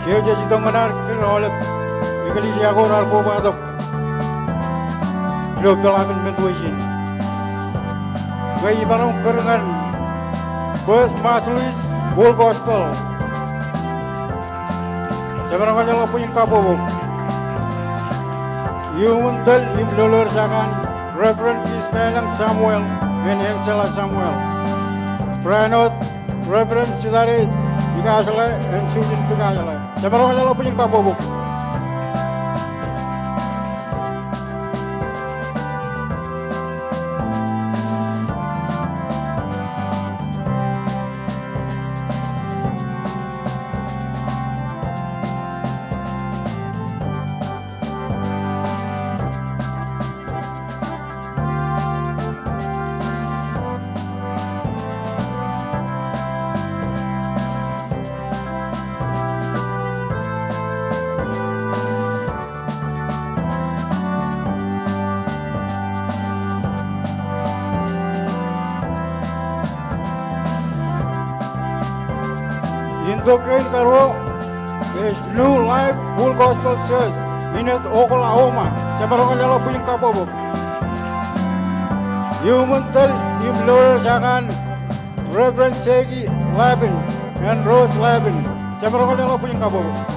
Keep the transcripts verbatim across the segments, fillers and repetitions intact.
Jej, jej itok ñan ad kōn aolep eklejia ko raar kobatok ilo peḷaakin Midwest in. Ñe imaroñ kōn ñan First Marshallese Full Gospel. Jemaroñ ke jeḷā bwijin kabbokbok. Iuṃwin tōl im lolorjake an Reverend Ismael M. Samuel and Angela Samuel. Brian Ot, Reverend Sidare Ikajeḷā and Susan Ikajeḷā. Jemaroñ ke jeḷā bwijin kabbokbok. Intok kein karuo ej New Life Full Gospel Church, Enid, Oklahoma. Jemaroñ ke jeḷā bwijin kabbokbok. Iuṃwin tōl im lolorjake an Reverend Jackie Lapin and Rose Lapin. Jemaroñ ke jeḷā bwijin kabbokbok.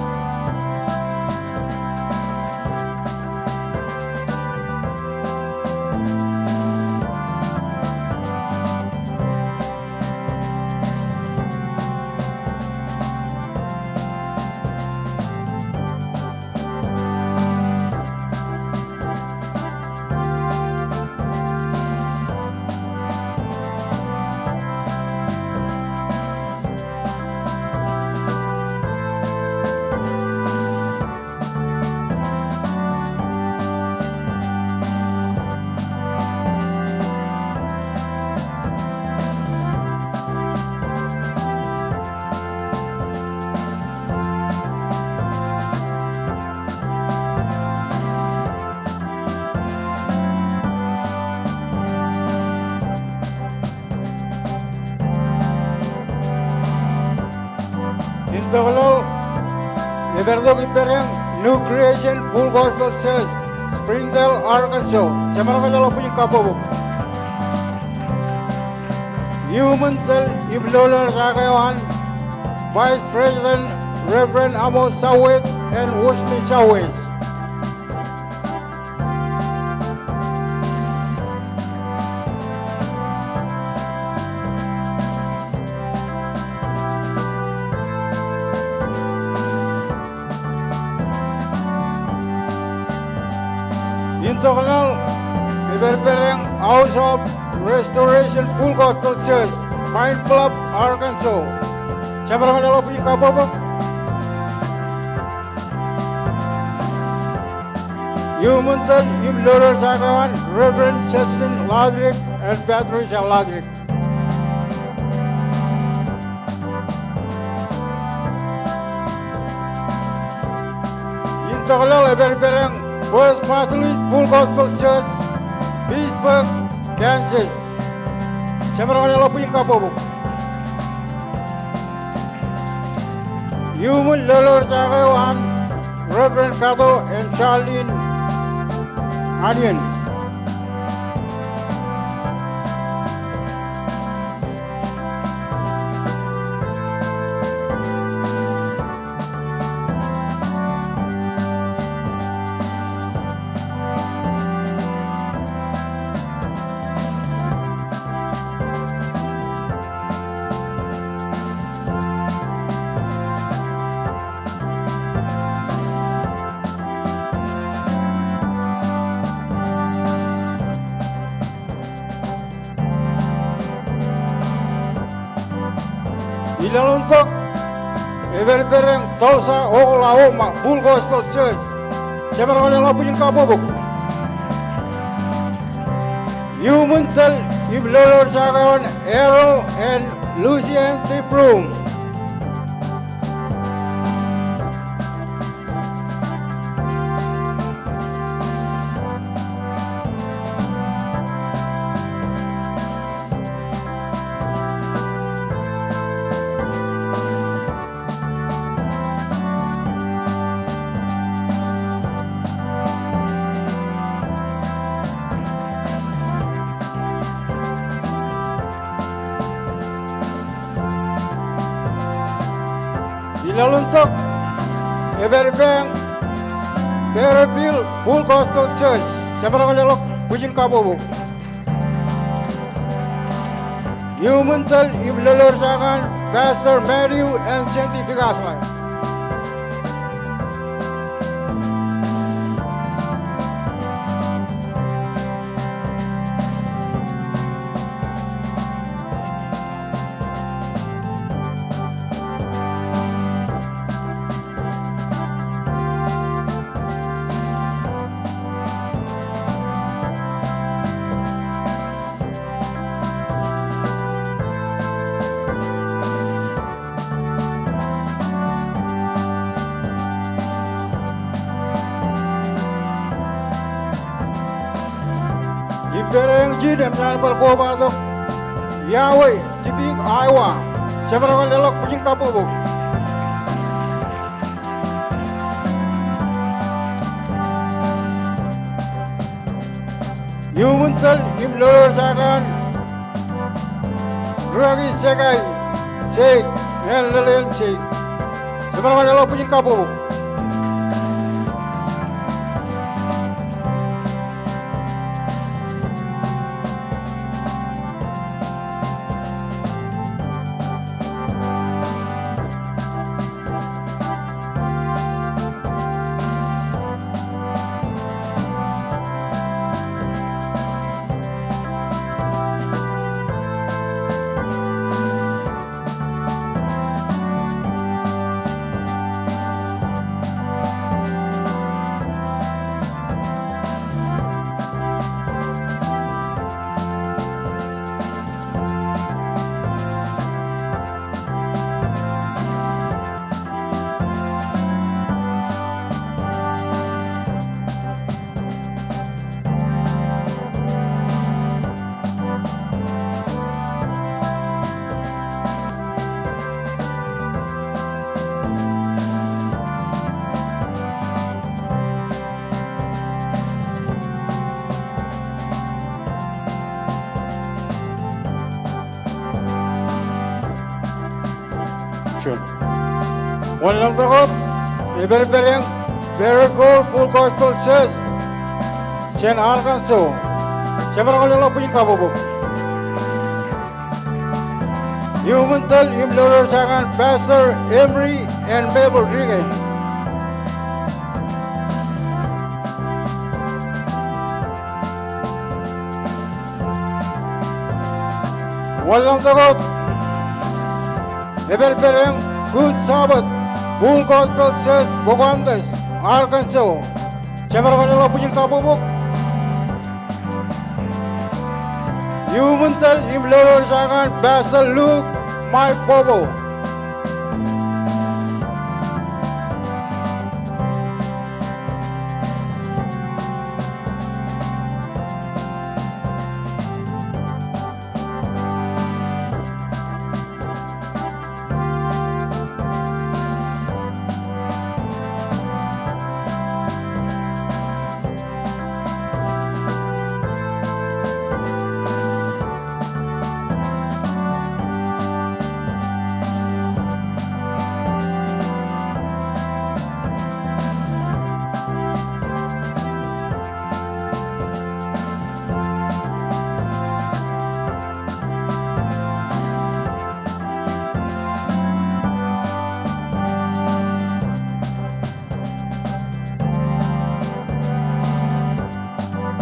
Intoḷọk ej pād tok ippādeañ New Creation Full Gospel Church, Springdale, Arkansas. Jemaroñ ke jeḷā bwijin kabbokbok. Iuṃwin tōl im lolorjake eo an Vice President Reverend Amos Sawet and Wosmi Sawet. Intoḷọk ej pād ippādeañ House of Restoration Full Gospel Church, Pine Bluff, Arkansas. Jemaroñ ke jeḷā bwijin kabbokbok. Iuṃwin tōl im lolorjake eo an Reverend Justin Ladrick and Patricia Ladrick. Intoḷọk ej pād ippādeañ First Marshallese Full Gospel Church, Pittsburg, Kansas. Jemaroñ ke jeḷā bwijin kabbokbok. Iuṃwin lolorjake eo an Reverend Kato and Charlene Anion. Ilo ḷọk tok ej pād ippādeañ Tulsa, Oklahoma, Full Gospel Church. Jemaroñ ke jeḷā bwijin kabbokbok. Iuṃwin tōl im lolorjake eo an Errol and Lucian T. Broom. Ḷōmṇak tok, epād ippān Fairfield Full Gospel Church, jemaroñ in leḷọk bwijin kabbokbok. Iuṃwin tōl im lolorjak an Pastor Matthew and Sandy Pigasla. Im pād eñjin im ñan bar kobatok Yahweh, Dubuque, Iowa. Jemaroñ in leḷọk bwijin kabbokbok. Iuṃwin tōl im lolorjak an Ruraki Sekai Seit en Lelen Seit. Jemaroñ in leḷọk bwijin kabbokbok. Juon. Wanlaṃ tok wōt, epād ippād eñ Miracle Full Gospel Church jān Arkansas. Jemaroñ in leḷọk bwijin kabbokbok. Iuṃwin tōl im lolorjak an Pastor Emery and Mabel Rike. Wanlaṃ tok wōt, epād ippād eñ Good Shepherd Full Gospel Church, Pocahontas, Arkansas. Jemaroñ in leḷọk bwijin kabbokbok. Iuṃwin tōl im lolorjak an Pastor Luke Mike Bobo.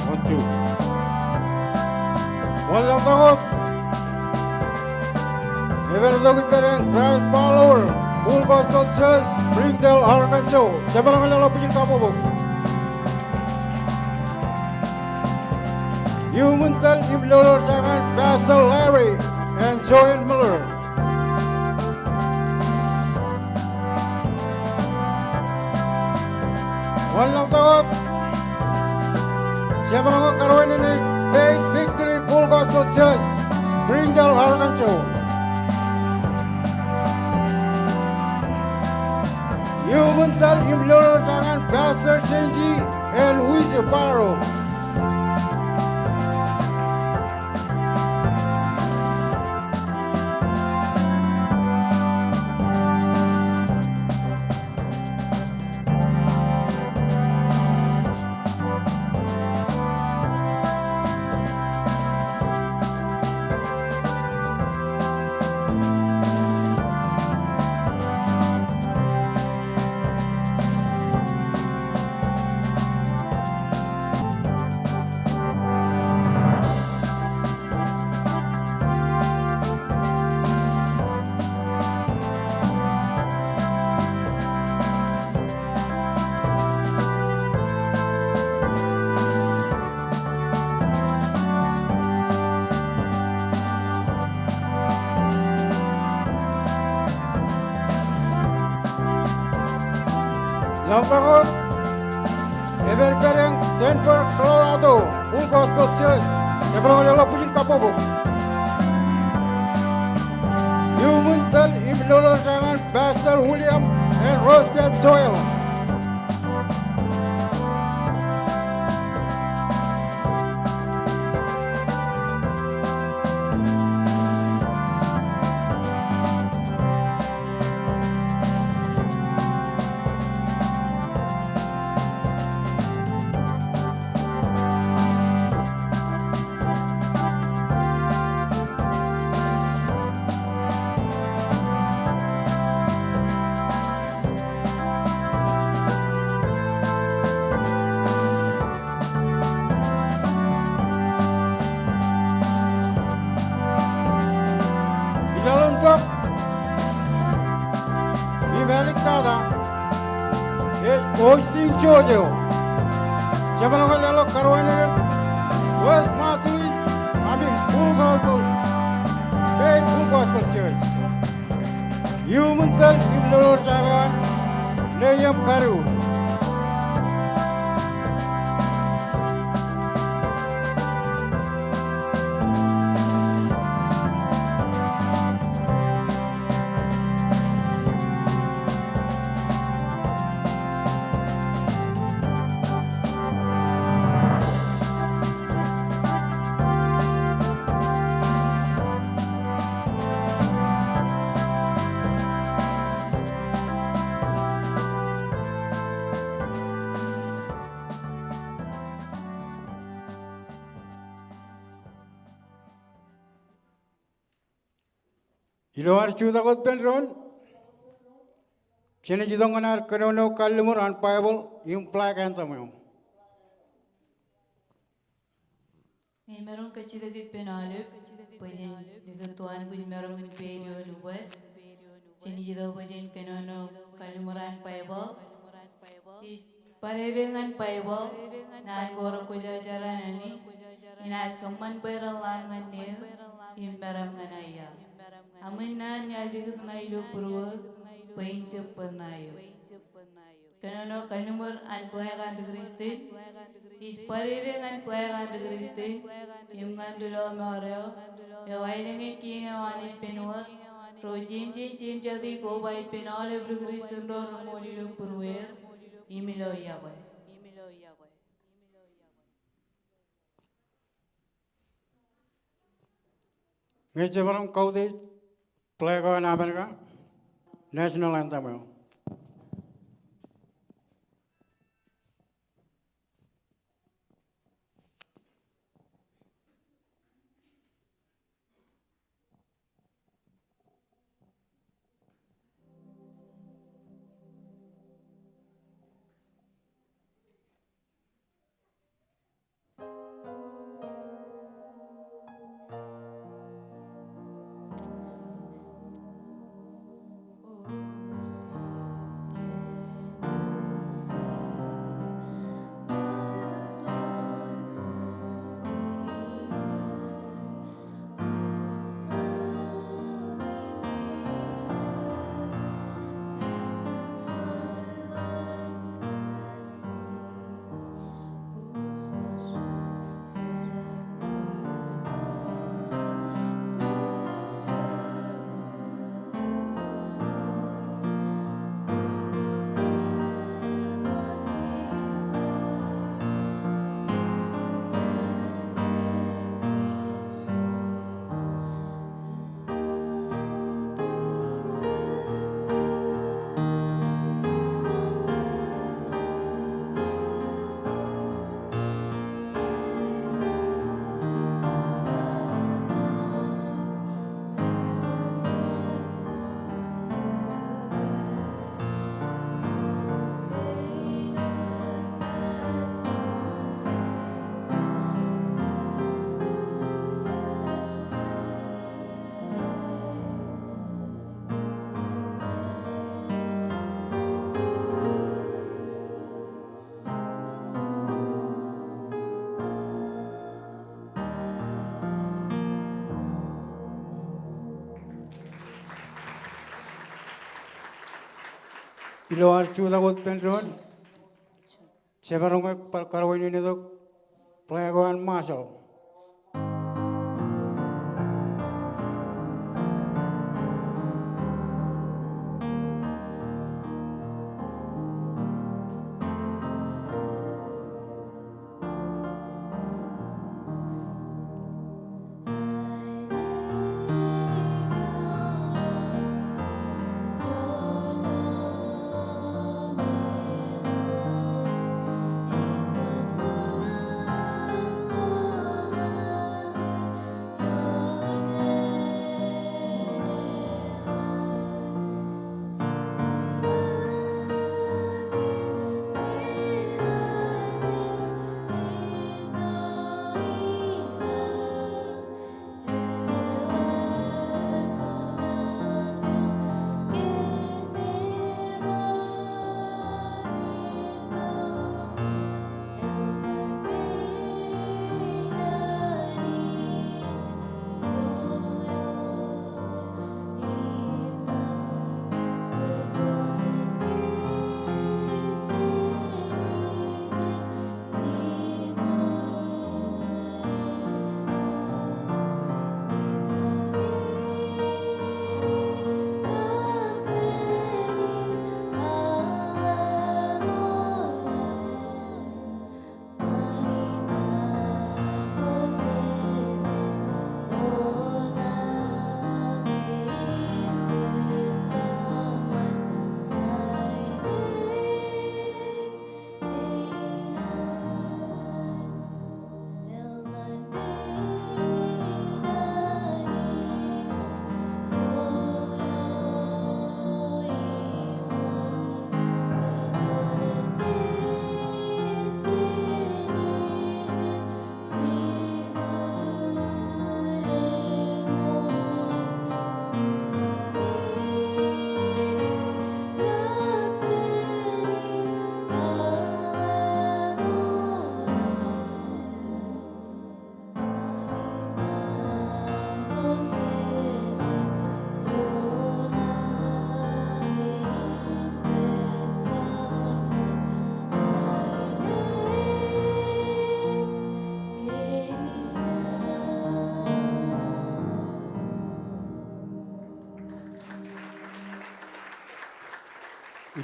One, two. Wanlaṃ tok wōt. Epād tok ippād eñ Christ Follower Full Gospel Church, Springdale, Arkansas. Jemaroñ in leḷọk bwijin kabbokbok. Iuṃwin tōl im lolorjak an Pastor Larry and Joan Miller. Wanlaṃ tok wōt. Jemaroñ in karuwainene Faith Victory Full Gospel Church, Springdale, Arkansas. Iuṃwin tōl im lolorjak an Pastor Chenji and Wisi Paro. Nōṃba ko, ej pād eṇ Denver, Colorado, Full Gospel Church, jemaroñ leḷọk bwijin kabbokbok. Iuṃwin tōl im lolorjake ñan Pastor William and Rose Beth Joel. Ilo ḷotak im āliktata, ej hosting church eo. Jemaroñ leḷọk karuwainene West Marshallese Baptist Full Gospel, Faith Full Gospel Church. Iuṃwin tōl im lolorjake ñan Liam Padu. Ilo ad jutak wōt ippān doon, jen itok ñan ad kōnono kalliṃur an Baibōḷ im flag anthem eo. Ñe imaroñ kajjitōk ippān aolep, bwe jen likūt wōt bwijin maroñ in pād ioon ubōd. Jen itok bwe jen kōnono kalliṃur an Baibōḷ. Ij badede ñan Baibōḷ, naan ko rekwōjarjar an Anij, inaaj kōṃṃan bwe ren ḷaan ñan neō, im meram ñan aō iar. Aṃ in naan iar likūt ṇa ilo būruō, bwe in jab bōrṇae eok. Kōnono kalliṃur an flag an ri Kristian. Ij badede ñan flag an ri Kristian im ñan ri lọmọọr eo, eo aelōñ in kiiñ eo Anij pen wōt, ro jein jein jein jatū koba ippān aolep ri Kristian ro reṃool ilo būrueir im ilo yokwe. Ñe jemaroñ kautiej flag eo an Amerika, national anthem eo. Ilo ad jutak wōt ippān doon, jemaroñ eo bar karuwainene tok flag eo an Marshall.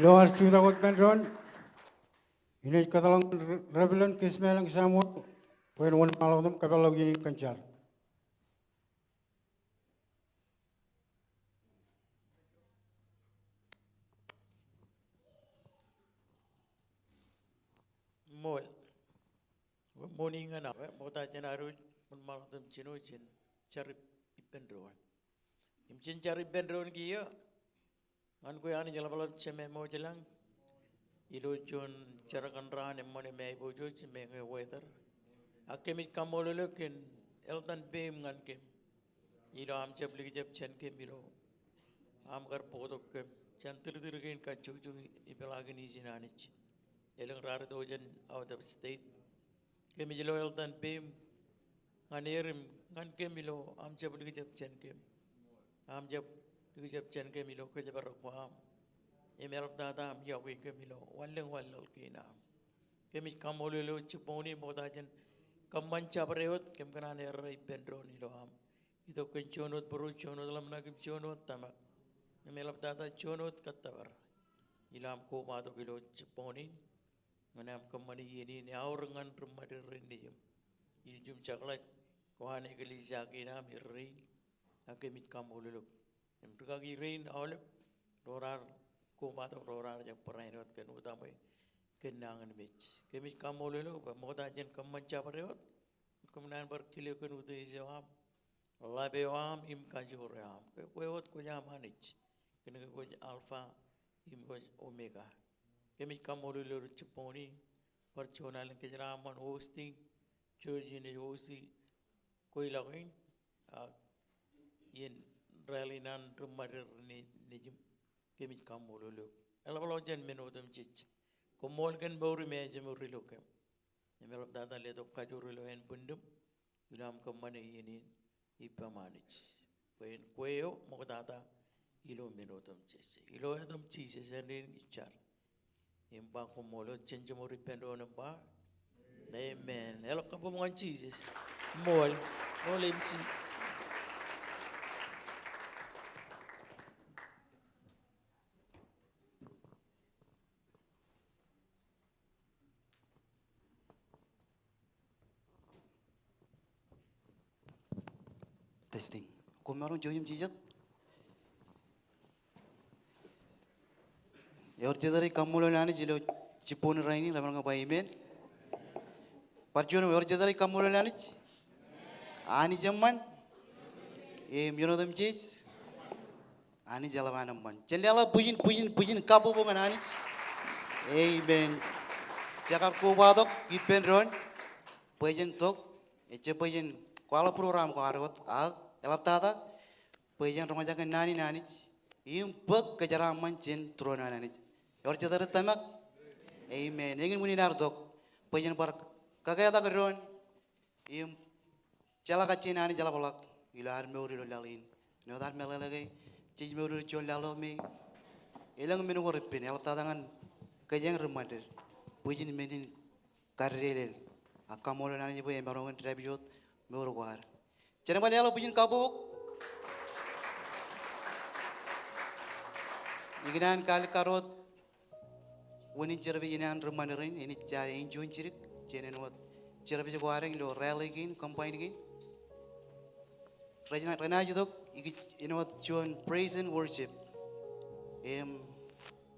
Ilo ad jutak wōt ippān doon, inaaj kōtḷọk ñan Reverend Kismelōñ Samuel bwe en wōnṃaanḷọk im kōpeḷḷọk iien in kōn jar. Ṃool. Ṃool ñan aō, ṃokta jān ad wōnṃaanḷọk im jino jān jar ippān doon. Im jān jar ippān doon kiiō, ñan kwe Anij ḷapḷap Jemem eo ej lañ, ilo juon jar kaṇ raan eṃṃan im aiboojoj im eñeo weather. Ak kōmij kaṃṃoolol eok kōn eḷtan peiṃ ñan kōm. Ilo aṃ jab likjab jān kōm ilo aṃ kar bōktok kōm jān tūrtūr kein kajjojo ipeḷaakin ijin Anij. Elōñ raar itok jān out of state. Kōmij lo eḷtan peiṃ ñan er im ñan kōm ilo aṃ jab likjab jān kōm. Aṃ jab likjab jān kōm ilo kōjparok ko am. Im eḷaptata aṃ iọkwe kōm ilo wanlōñ wanlaḷ kein am. Kōmij kaṃṃoolol eok jibboñin ṃokta jān kōṃṃan jabdewōt kōm kōṇaan errā ippān doon ilo am itok kōn juon wōt būruō, juon wōt ḷōmṇak im juon wōt tōmak. Im eḷaptata juon wōt kōttōpar. Ilo am kobatok ilo jibboñin ñan am kōṃṃane iien in eaorōk ñan ri ṃadrier rein nejiṃ. Ilju im jekḷaj ko an eklejia kein am errein, ak kōmij kaṃṃoolol eok. Im rikaki rein aolep ro raar kobatok, ro raar jab barāinwōt kōn utaṃwe kōn nañinmej. Kōmij kaṃṃoolol eok bwe ṃokta jān kōṃṃan jabdewōt, kōm kōṇaan bar kile kōn utiej eo aṃ, ḷap eo aṃ im kajoor eo aṃ. Ke kwe wōt kwōj am Anij, kōnke kwōj Alpha im kwōj Omega. Kōmij kaṃṃoolol eok jibboñin bar juon alen kōjeraaṃṃan hosting, George in ej host e kweilọk in, ak iien rally in an ri ṃadrier nejiṃ. Kōmij kaṃṃoolol eok. Eḷapḷọk jān men otemjej. Koṃṃool kōn mour im ājmour ilo kōm. Im eḷaptata letok kajoor ilo ānbwinniṃ ilo am kōṃṃane iien in ippaṃ Anij. Bwe en kwe eo ṃoktata ilo men otemjej. Ilo etaṃ Jisōs āindein ij jar im ba koṃṃool. Jen jeṃor ippān doon im ba amen. Eḷap kabbokbok ñan Jisōs. Ṃool. Ṃool im si. Testing. Koṃ maroñ jouj im jijet? Ewōr jet rej kaṃṃoolol Anij ilo jibboñ rainin, remaroñ ke ba amen. Bar juon, ewōr jet rej kaṃṃoolol Anij? Anij eṃṃan. Im iien otemjej Anij eḷap an eṃṃan. Jen leḷọk bwijin, bwijin, bwijin kabbokbok ñan Anij. Amen. Jekar kobatok ippān doon bwe jen tok, ejjab bwe jen kwaḷọk būruō ro aṃ kwaar wōt, ak eḷaptata bwe jen roñjake naan in Anij im bōk kōjeraaṃṃan jān tūroon an Anij. Ewōr jet rej tōmak? Amen. Eñin men in ad tok bwe jen bar kaketak doon im jeḷā kajjien Anij eḷapḷọk ilo ad mour ilo laḷ in. Āinwōt ad meḷeḷe ke jej mour ilo juon laḷ eo me elōñ men ko repen, eḷaptata ñan kōjeañ ri-ṃanit, bwijin men in kadedeḷeḷ. Ak kaṃṃoolol Anij bwe emaroñ in dāpij wōt mour ko ad. Jen bar leḷọk bwijin kabbokbok. Ikōṇaan kaalikkar wōt wūnin service in an ri-ṃanit rein, enaaj jar āinjuon jidik jān āinwōt service ko ad ilo rally kein, combine kein. Rej, renaaj itok ikōj āinwōt juon praise and worship. Im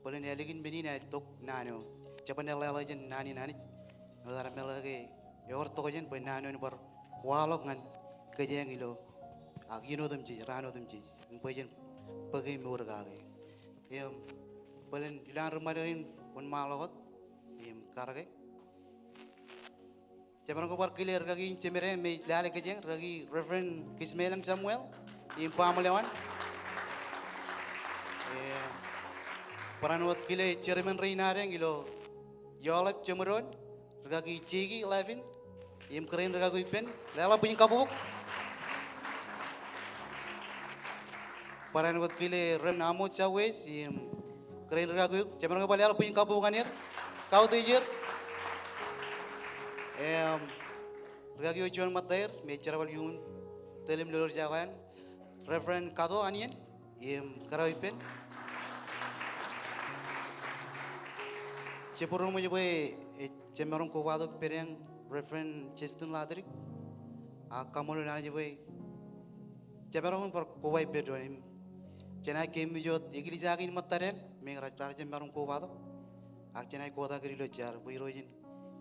bōlen ālikin men in ej tok naan eo. Jeban leḷọk jān naan in Anij, āinwōt ad meḷeḷe ke ewōr tokjān bwe naan eo en bar waḷọk ñan kōjeañ ilo, ak iien otemjej, raan otemjej, im bwe jen bōke mour kake. Im bōlen ilo an ri-ṃanit rein wōnṃaanḷọk wōt im karōke. Jemaroñ ke bar kile rikaki in jemed me ej lale kōjeañ, rikaki Reverend Kismeelōñ Samuel im baaṃle eo an. Im barāinwōt kile chairman rein ad ilo eoḷap jeṃdoon, rikaki Jeki Levin im kōrā in rikaki ippān, leḷọk bwijin kabbokbok. Barāinwōt kile Reverend Amos Chawes im kōrā in rikaki eok, jemaroñ ke bar leḷọk bwijin kabbokbok ñan er, kautiej er. Im rikaki eo juon ṃōttaer me ej jerbal iuṃwin tōl im lolorjake eo an, Reverend Kato Anien im kōrā eo ippān. Jibboñōn ṃōj bwe ej jemaroñ kobatok ippādeañ Reverend Justin Ladrik. Ak kaṃṃoolol Anij bwe jemaroñ bar koba ippān doon im jenaaj keememej wōt eklejia kein ṃōttadeañ me raar jemaroñ kobatok. Ak jenaaj kotak er ilo jar bwe Irooj en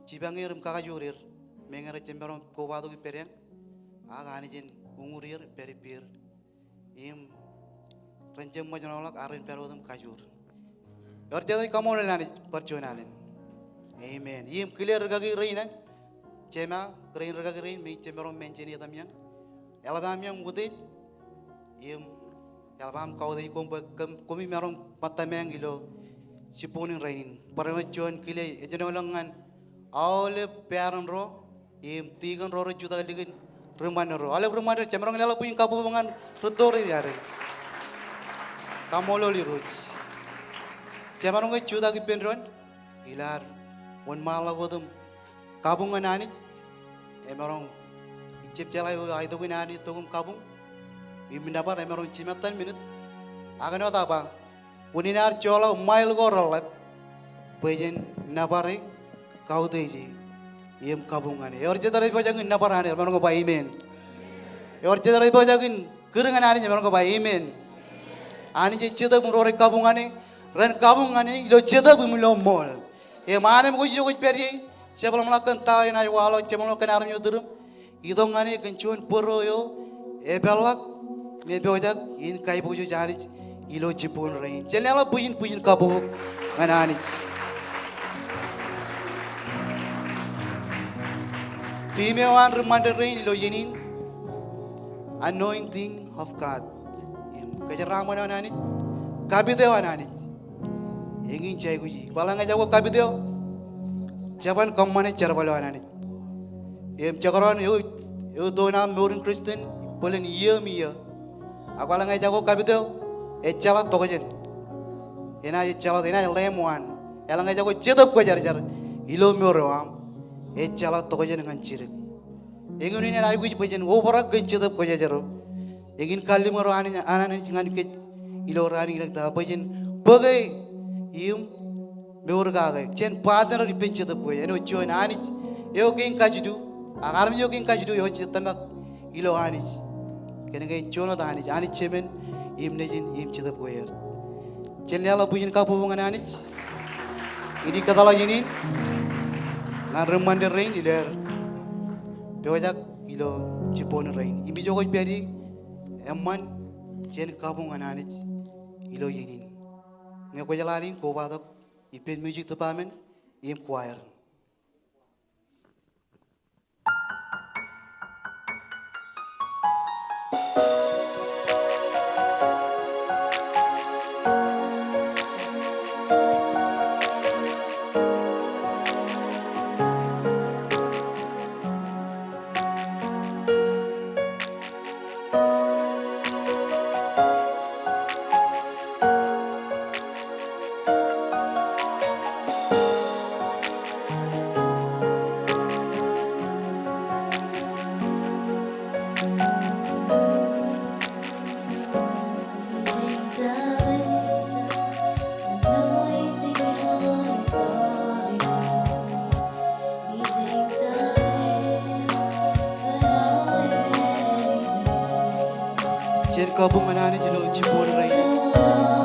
jipañ er im kakajoor er me ñe rej jemaroñ kobatok ippādeañ. Ak Anij en uñūr er im pād ippāer im ren jab ṃōjṇọḷọk ak ren pād wōt im kajoor. Ewōr jet ej kaṃṃoolol Anij bar juon alen? Amen. Im kile rikaki rein, jema, kōrā in rikaki rein me ij jemaroñ mention etamjej. Eḷap aṃ iọñ utiej im eḷap aṃ kautiej koṃ bwe koṃ, koṃi maroñ ṃōttōmeañ ilo jibboñōn rainin. Barāinwōt juon kile ejenoḷọk ñan aolep parent ro im tikōn ro rej jutak likin ri-ṃanit ro. Aolep ri-ṃanit, jemaroñ leḷọk bwijin kabbokbok ñan rūtto rein ad. Kaṃṃoolol Irooj. Jemaroñ ke jutak ippān doon ilo ad wōnṃaanḷọk wōt im kabuñ ñan Anij. Emaroñ ijjab jeḷā eo aetokan Anij itok im kabuñ im nōbar, emaroñ jimattan minit. Ak āinwōt aō ba, unin ad joḷọk ṃail ko reḷḷap bwe jen nōbar e, kautiej e im kabuñ ñan e. Ewōr jet rej pojak in nōbar Anij, remaroñ ke ba amen. Ewōr jet rej pojak in kūr ñan Anij, remaroñ ke ba amen. Anij ej Jetōb im ro rej kabuñ ñan e ren kabuñ ñan e ilo Jetōb im ilo ṃool. Im anemkwōj ijo kwōj pād ie, jab ḷōmṇak kōn ta eo enaaj waḷọk, jab ḷōmṇak kōn armej eo turūṃ. Itok ñan e kōn juon bōro eo epeḷḷọk im epojak in kaiboojoj Anij ilo jibboñōn rein. Jen leḷọk bwijin, bwijin kabbokbok ñan Anij. Theme eo an ri-ṃanit rein ilo iien in, Anointing of God. Im kōjeraaṃṃan eo an Anij, kapit eo an Anij. Eñin jej aikuji. Kwaḷọk ñe ejako kapit eo, jeban kōṃṃane jerbal eo an Anij. Im jekdọọn eutiej, eutiej eo an mour in Christian bōlen iiō im iiō. Ak kwaḷọk ñe ejako kapit eo, ejjeḷọk tokjān. Enaaj ejjeḷọk, enaaj lamb eo an. Eḷaññe ejako Jetōb Kwōjarjar ilo mour eo aṃ, ejjeḷọk tokjān ñan jidik. Eñin in enaaj aikuj bwe jen obrak kōn Jetōb Kwōjarjar eo. Eñin kalliṃur eo an, an Anij ñan kōj ilo raan in ilōñ ta bwe jen bōke im mour kake. Jen partner ippān Jetōb Kwōjarjar. Āinwōt juon Anij eo kein kajilu, ak armej eo kein kajilu eo jej tōmak ilo Anij. Kōnke en juon wōt Anij, Anij Jemān im Nejin im Jetōb Kwōjarjar. Jen leḷọk bwijin kabbokbok ñan Anij. Inaaj kōtḷọk iien in ñan ri ṃantin rein ilo aer pojak ilo jibboñōn rein. Im ijo kwōj pād ie, eṃṃan, jen kabuñ ñan Anij ilo iien in. Ñe kwōjeḷā in, kobatok ippān music department im choir. Jen kabuñ ñan Anij ilo jibboñōn rein.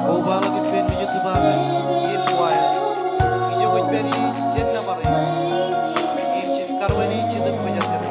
Kobaḷọk ippān music department im choir. Ijo kwōj pād ie, jen nōbar e. Im jen karuwainene Jetōb Kwōjarjar.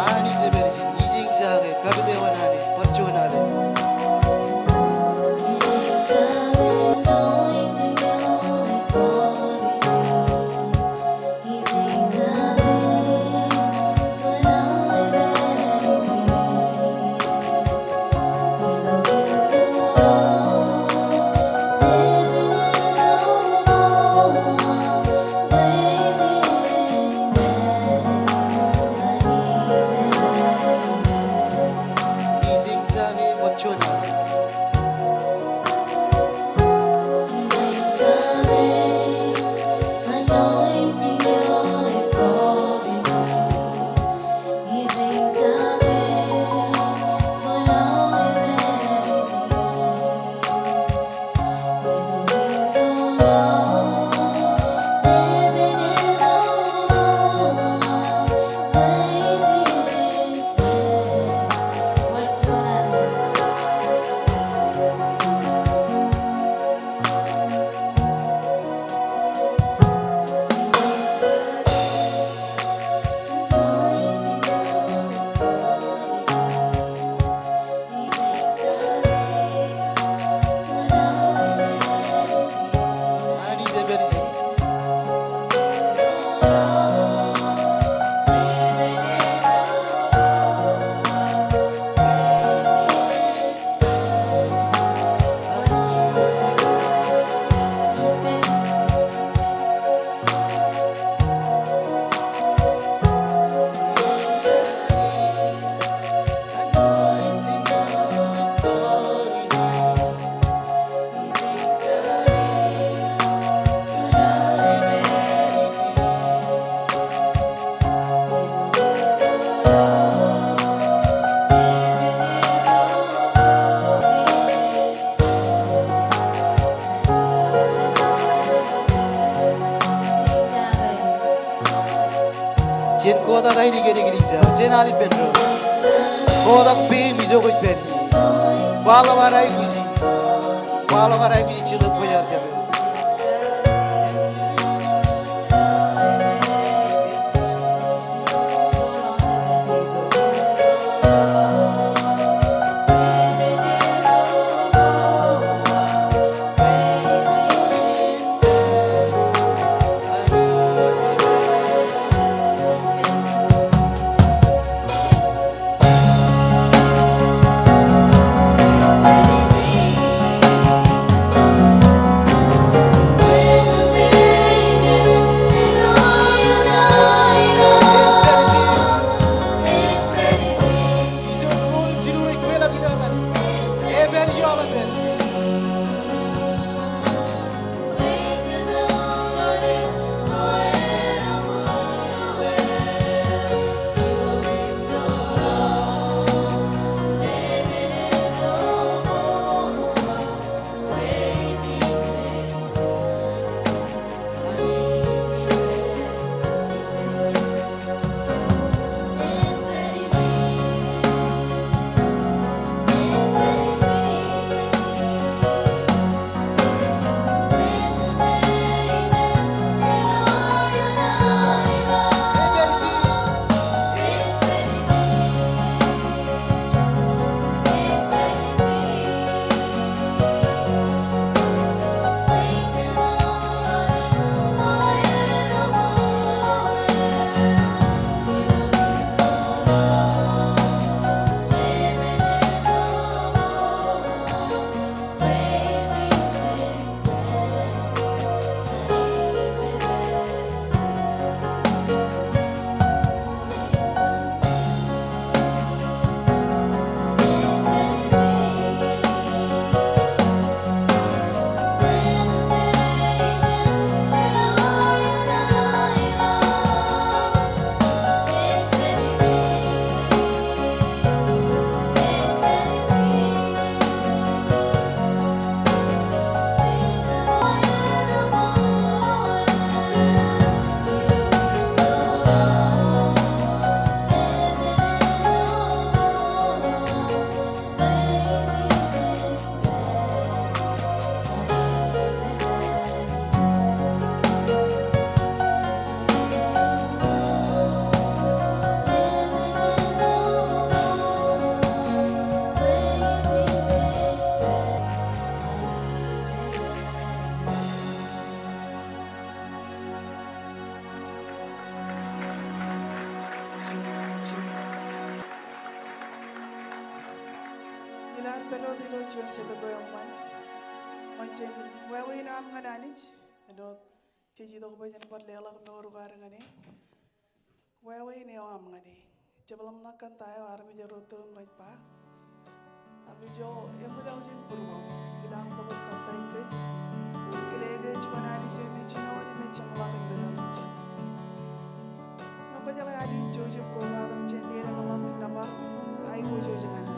Anij ej pād ijin, ijin kake, kapit eo an Anij, bar juon alen. Jen kotak ainikien eklejia, jen al ippān doon. Kotak peiṃ ijo kwōj pād ie. Kwaḷọk ad aikuji. Kwaḷọk ad aikuji Jetōb Kwōjarjar. Pād wōt ilo juon jetōb eo eṃṃan. Ṃōn jen wāween eo aṃ ñan Anij, āinwōt jej itok bwe jen bar leḷọk mour ko ad ñan e. Wāween eo aṃ ñan e. Jepḷaak ṇa kōn ta eo armej ro tūrin rej ba. Ak ijo eṃwilaḷ jān būruōṃ, ilañ tokjān kōn Kraist. Kile ke juon Anij eo me jinoin im ej jeṃḷọkin meḷeḷe. Ñe kwōjeḷā Anij, jouj im kobatok jān leḷọk ḷọk nōṃba, aiboojoj ñan Anij.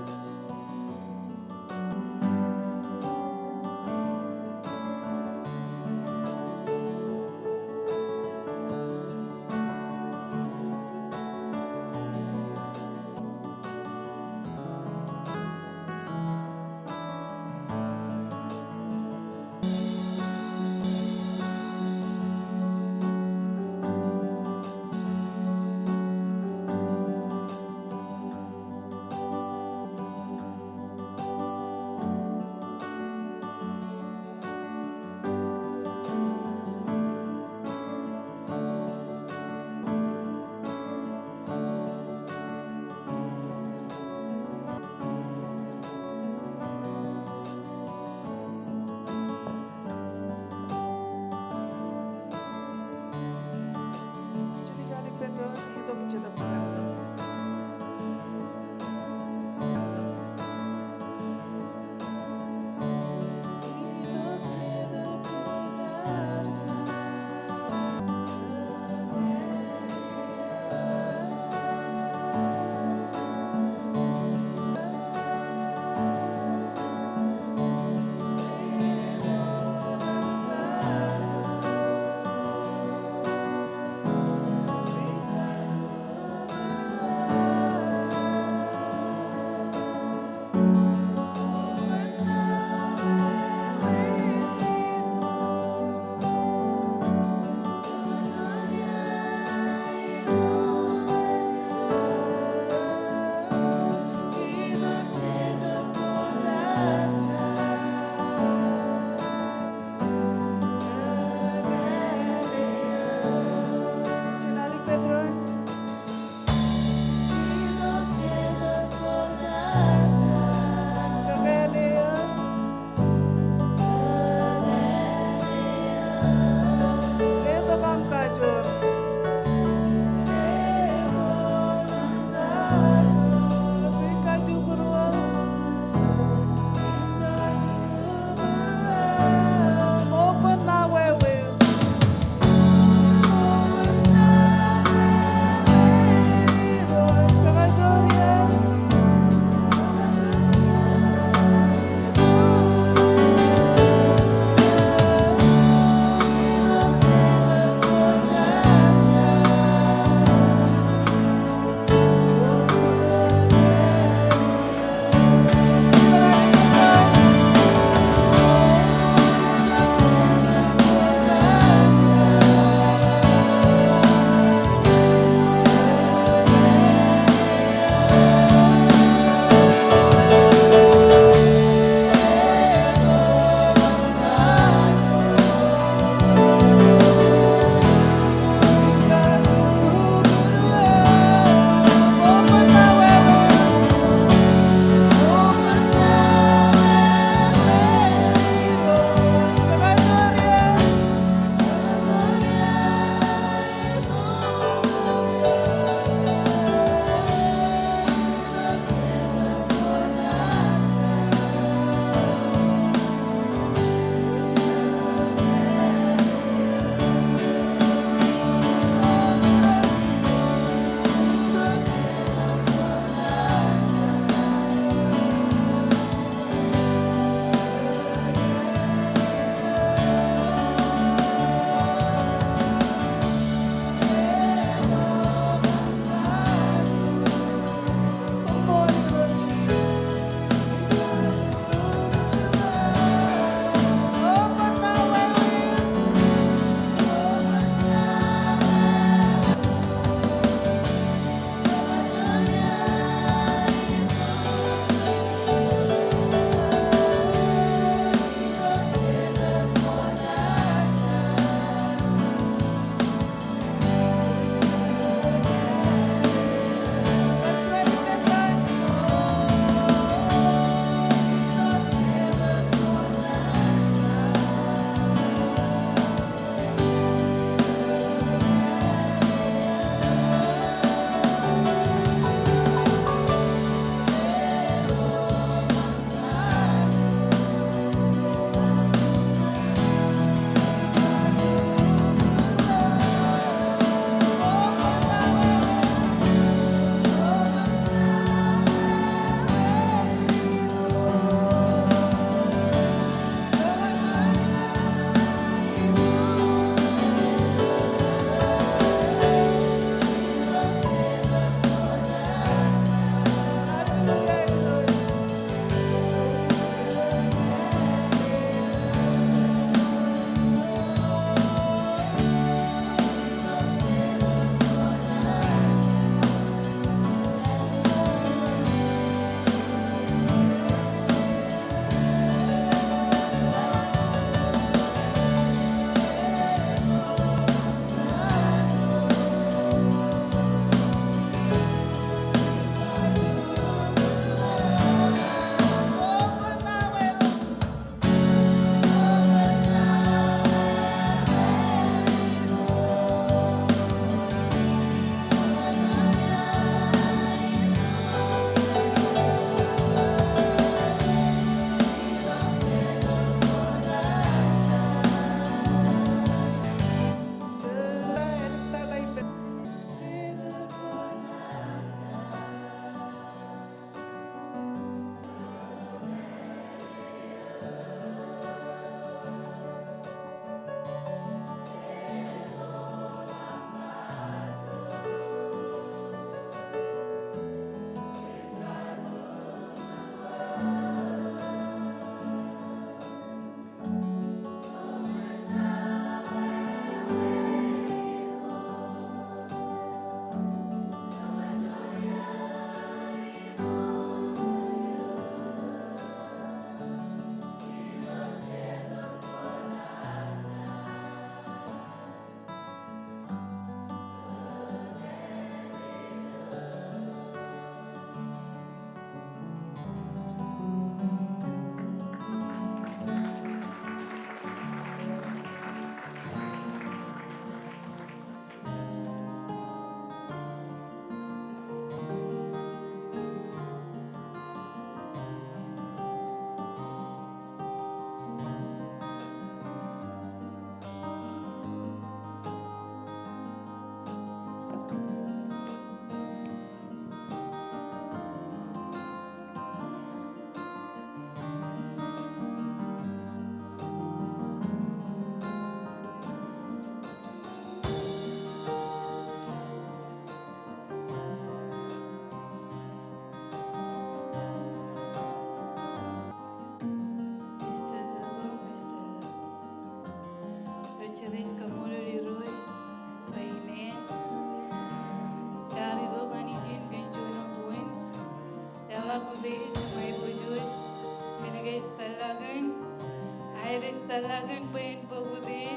Lakin bwe en bōk utiej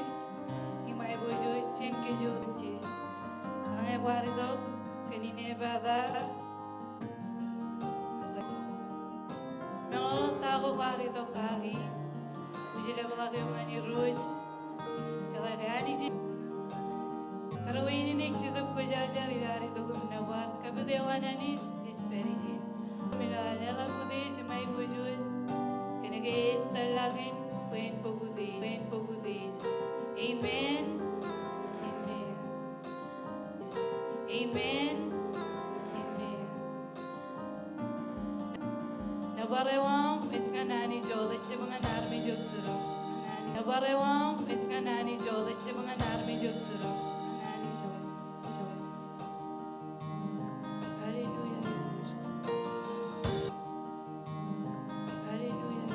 im aiboojoj jān kōj otemjej. Eḷaññe kwaar itok kōn inepata, meḷọkḷọk ta ko kwaar itok kaki, kwōj jeḷā bwe ḷak eo ñan Irooj. Jeḷā ke Anij, tōrewein in ej Jetōb Kwōjarjar, ilo ad itok im nōbar, kappet eo an Anij ej pād ijin. Im ilo ad leḷọk utiej im aiboojoj, kōnke ej tōl lakin bwe en bōk utiej, bwe en bōk utiej. Amen. Amen. Amen. Amen. Nōbar eo aṃ ej ñan Anij wōt, ejjab ñan armej wōt jero. Nōbar eo aṃ ej ñan Anij wōt, ejjab ñan armej wōt jero. Ñan Anij wōt. Hallelujah. Hallelujah.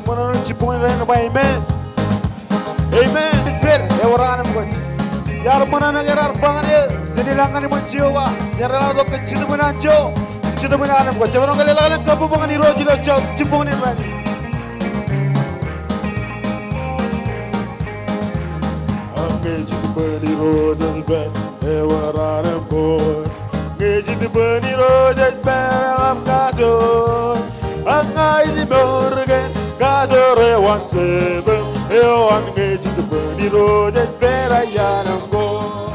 Ṃōṇōṇō jibboñin rainin ba amen. Amen. Pād, ewōr an im kōj. Iar ṃōṇōṇō ke raar ba ñan eō, jen ilọk ñan iṃōn Jeova. Jen rōḷọk tok ke Jetōbin an Jeova, Jetōbin an im kōj. Jemaroñ ke leḷọk ḷọk kabbokbok ñan Irooj ilo jibboñin rainin. Ak ñe Jetōbin Irooj ej pād, ewōr an im kōj. Ñe Jetōbin Irooj ej pād, eḷap kajoor. Ak ña ij mour kōn kajoor eo an Setan, eo an ñe Jetōbin Irooj ej pād, iaan im kōj.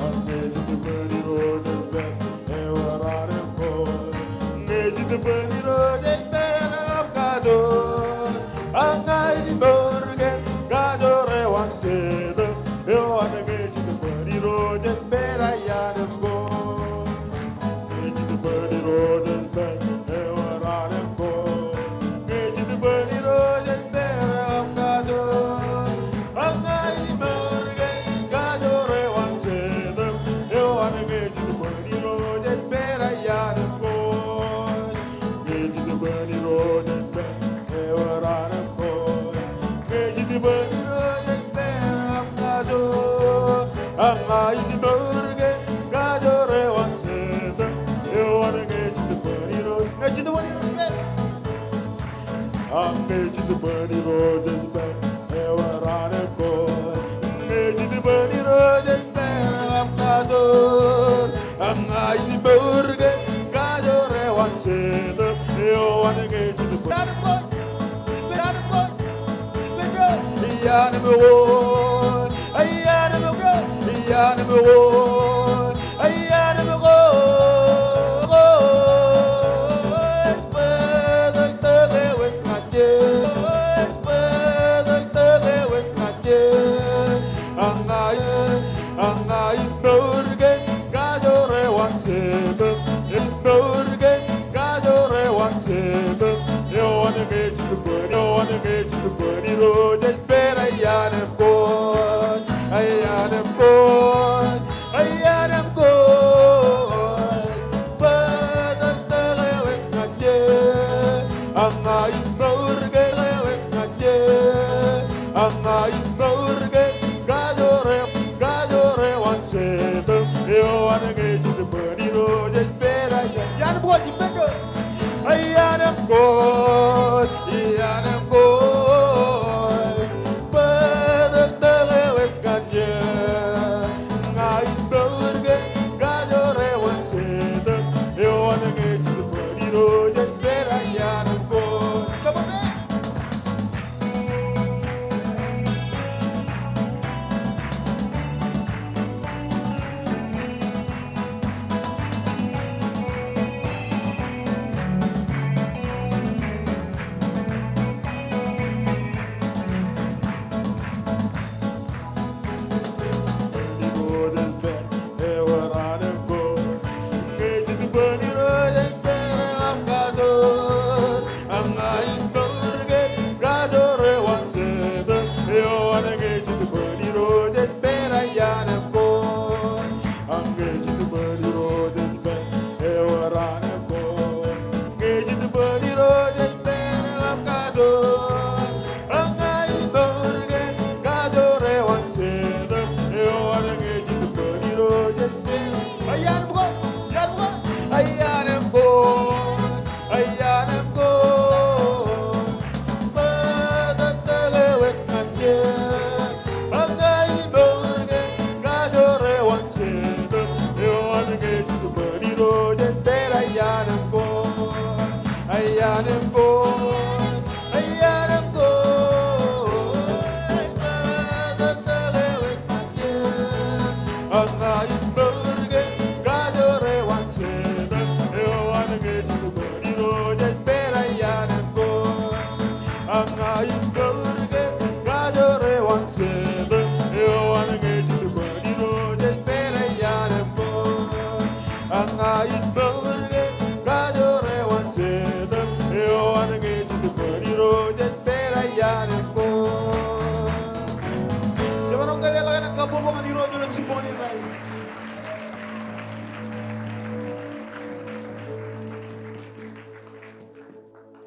Ak ñe Jetōbin Irooj ej pād, ewōr an im kōj. Ñe Jetōbin Irooj ej pād, eḷap kajoor. Ak ña ij mour kōn kajoor eo an Setan, eo an ñe Jetōbin Irooj ej pād, iaan im kōj. Ñe Jetōbin Irooj ej pād, ewōr an im kōj. Ñe Jetōbin Irooj ej pād, eḷap kajoor. Ak ña ij mour kōn kajoor eo an Setan, eo an ñe Jetōbin Irooj ej pād, iaan im kōj. Ñe Jetōbin Irooj ej pād, ewōr an im kōj. Ñe Jetōbin Irooj ej pād, eḷap kajoor. Ak ña ij mour kōn kajoor eo an Setan, eo an ñe Jetōbin Irooj, ñe Jetōbin Irooj ej pād. Ak ñe Jetōbin Irooj ej pād, ewōr an im kōj. Ñe Jetōbin Irooj ej pād, eḷap kajoor. Ak ña ij mour kōn kajoor eo an Setan, eo an ñe Jetōbin. Iaan im kōj. Iaan im kōj. Iaan im kōj. Iaan im kōj. Ak ña ij, ak ña ij mour kōn kajoor eo an Setan, ij mour kōn kajoor eo an Setan, eo an ñe Jetōbin, eo an ñe Jetōbin Irooj ej pād, iaan im kōj, iaan im kōj. Iaan im kōj, bōtōktōk eo ej ñan eō. Ak ña ij mour kōn eo ej ñan eō. Ak ña ij mour kōn kajoor eo, kajoor eo an Setan, eo an ñe Jetōbin Irooj ej pād. Iaan im kōj, ippān doon. Iaan im kōj, iaan im kōj, bōtōktōk eo ej ñan eō. Ña ij mour kōn kajoor eo an Setan, eo an ñe Jetōbin Irooj ej pād. Iaan im kōj. Come on, man. Ak ña ij mour kōn kajoor eo an Setan, eo an ñe Jetōbin Irooj ej pād. Iaan im kōj. Ak ñe Jetōbin Irooj ej pād, ewōr an im kōj. Ñe Jetōbin Irooj ej pād, eḷap kajoor. Ak ña ij mour kōn kajoor eo an Setan, eo an ñe Jetōbin Irooj ej pād. Iaan im kōj, iaan im kōj, iaan im kōj, iaan im kōj. Bōtōktōk eo ej ñan eō. Ak ña ij mour kōn kajoor eo an Setan, eo an ñe Jetōbin Irooj ej pād. Iaan im kōj, iaan im kōj, iaan im kōj. Bōtōktōk eo ej ñan eō. Ak ña ij mour kōn kajoor eo an Setan, eo an ñe Jetōbin Irooj ej pād. Iaan im kōj. Ak ña ij mour kōn kajoor eo an Setan, eo an ñe Jetōbin Irooj ej pād. Iaan im kōj. Ak ña ij mour kōn kajoor eo an Setan, eo an ñe Jetōbin Irooj ej pād. Iaan im kōj. Jemaroñ ke leḷọk ḷọk kabbokbok ñan Irooj ilo jibboñin rainin.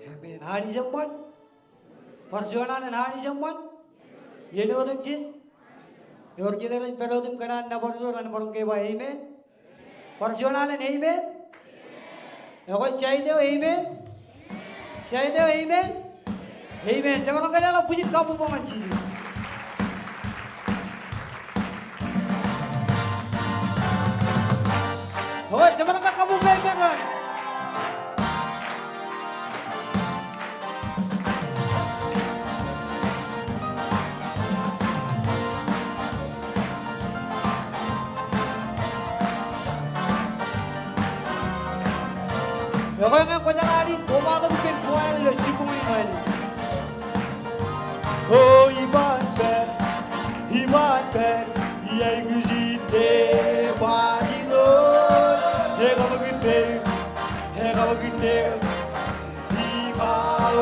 Amen. Anij eṃṃan. Bar juon alen Anij eṃṃan, iien otemjej. Ewōr jet rej pād otem kōṇaan nōbar ro, ren bar ke ba amen. Bar juon alen amen. Ekwe, jet eo amen. Jet eo amen. Amen. Jemaroñ ke leḷọk bwijin kabbokbok ñan Jisōs. Ekwe, jemaroñ ke kabbokbok amen. Ekwe, ñe kwōjeḷā alen, kobatok ippān koba eo ilo jibboñ in ḷọk. O iban pād, iban pād, iaikuj in debar Irooj. Ekaṃakūt eō, ekaṃakūt eō. Iba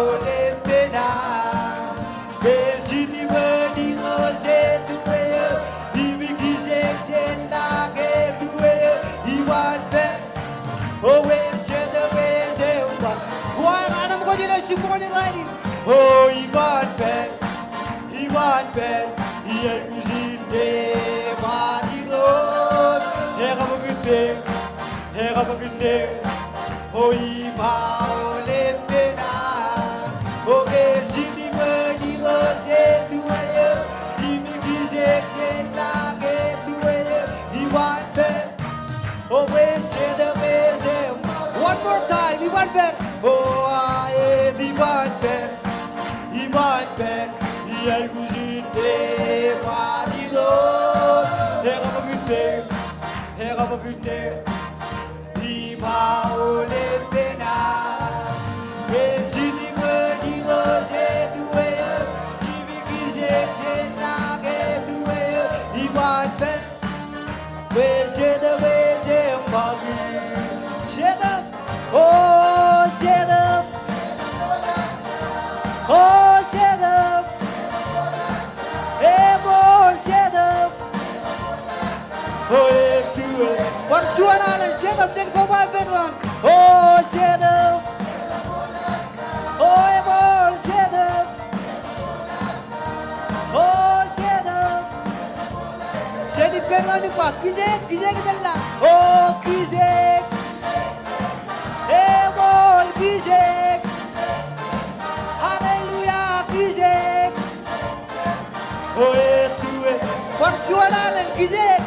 otempeḷ aō, ke jitōb eo Irooj, Edwin eo, im kijeek jān ḷak Edwin eo, iban pād. O wes Jetōb, wes Jetōb. Koba eo rej anemkwōj ilo jibboñ in rainin. O iban pād, iban pād, iaikuj in debar Irooj. Ekaṃakūt eō, ekaṃakūt eō. O iba otempeḷ aō, o ke jitōb eo Irooj, Edwin eo, im kijeek jān ḷak Edwin eo, iban pād. O wes Jetōb, wes Jetōb. One more time, iban pād. O aet, iban pād, iban pād, iaikuj in debar Irooj. Ekaṃakūt eō, ekaṃakūt eō. Iba otempeḷ aō, ke jitōb eo Irooj, Edwin eo, im kijeek jān ḷak Edwin eo, iban pād. Wes Jetōb, wes Jetōb, ṃakū. Jetōb, o Jetōb, o Jetōb, eṃool Jetōb. O Edwin, bar juon alen Jetōb jān koba ippān ḷọk. O Jetōb, o eṃool Jetōb. O Jetōb. Jān ippān ḷọk im ba, kijeek, kijeek iten ḷọk. O kijeek. Eṃool kijeek. Hallelujah, kijeek. O Edwin. Bar juon alen kijeek.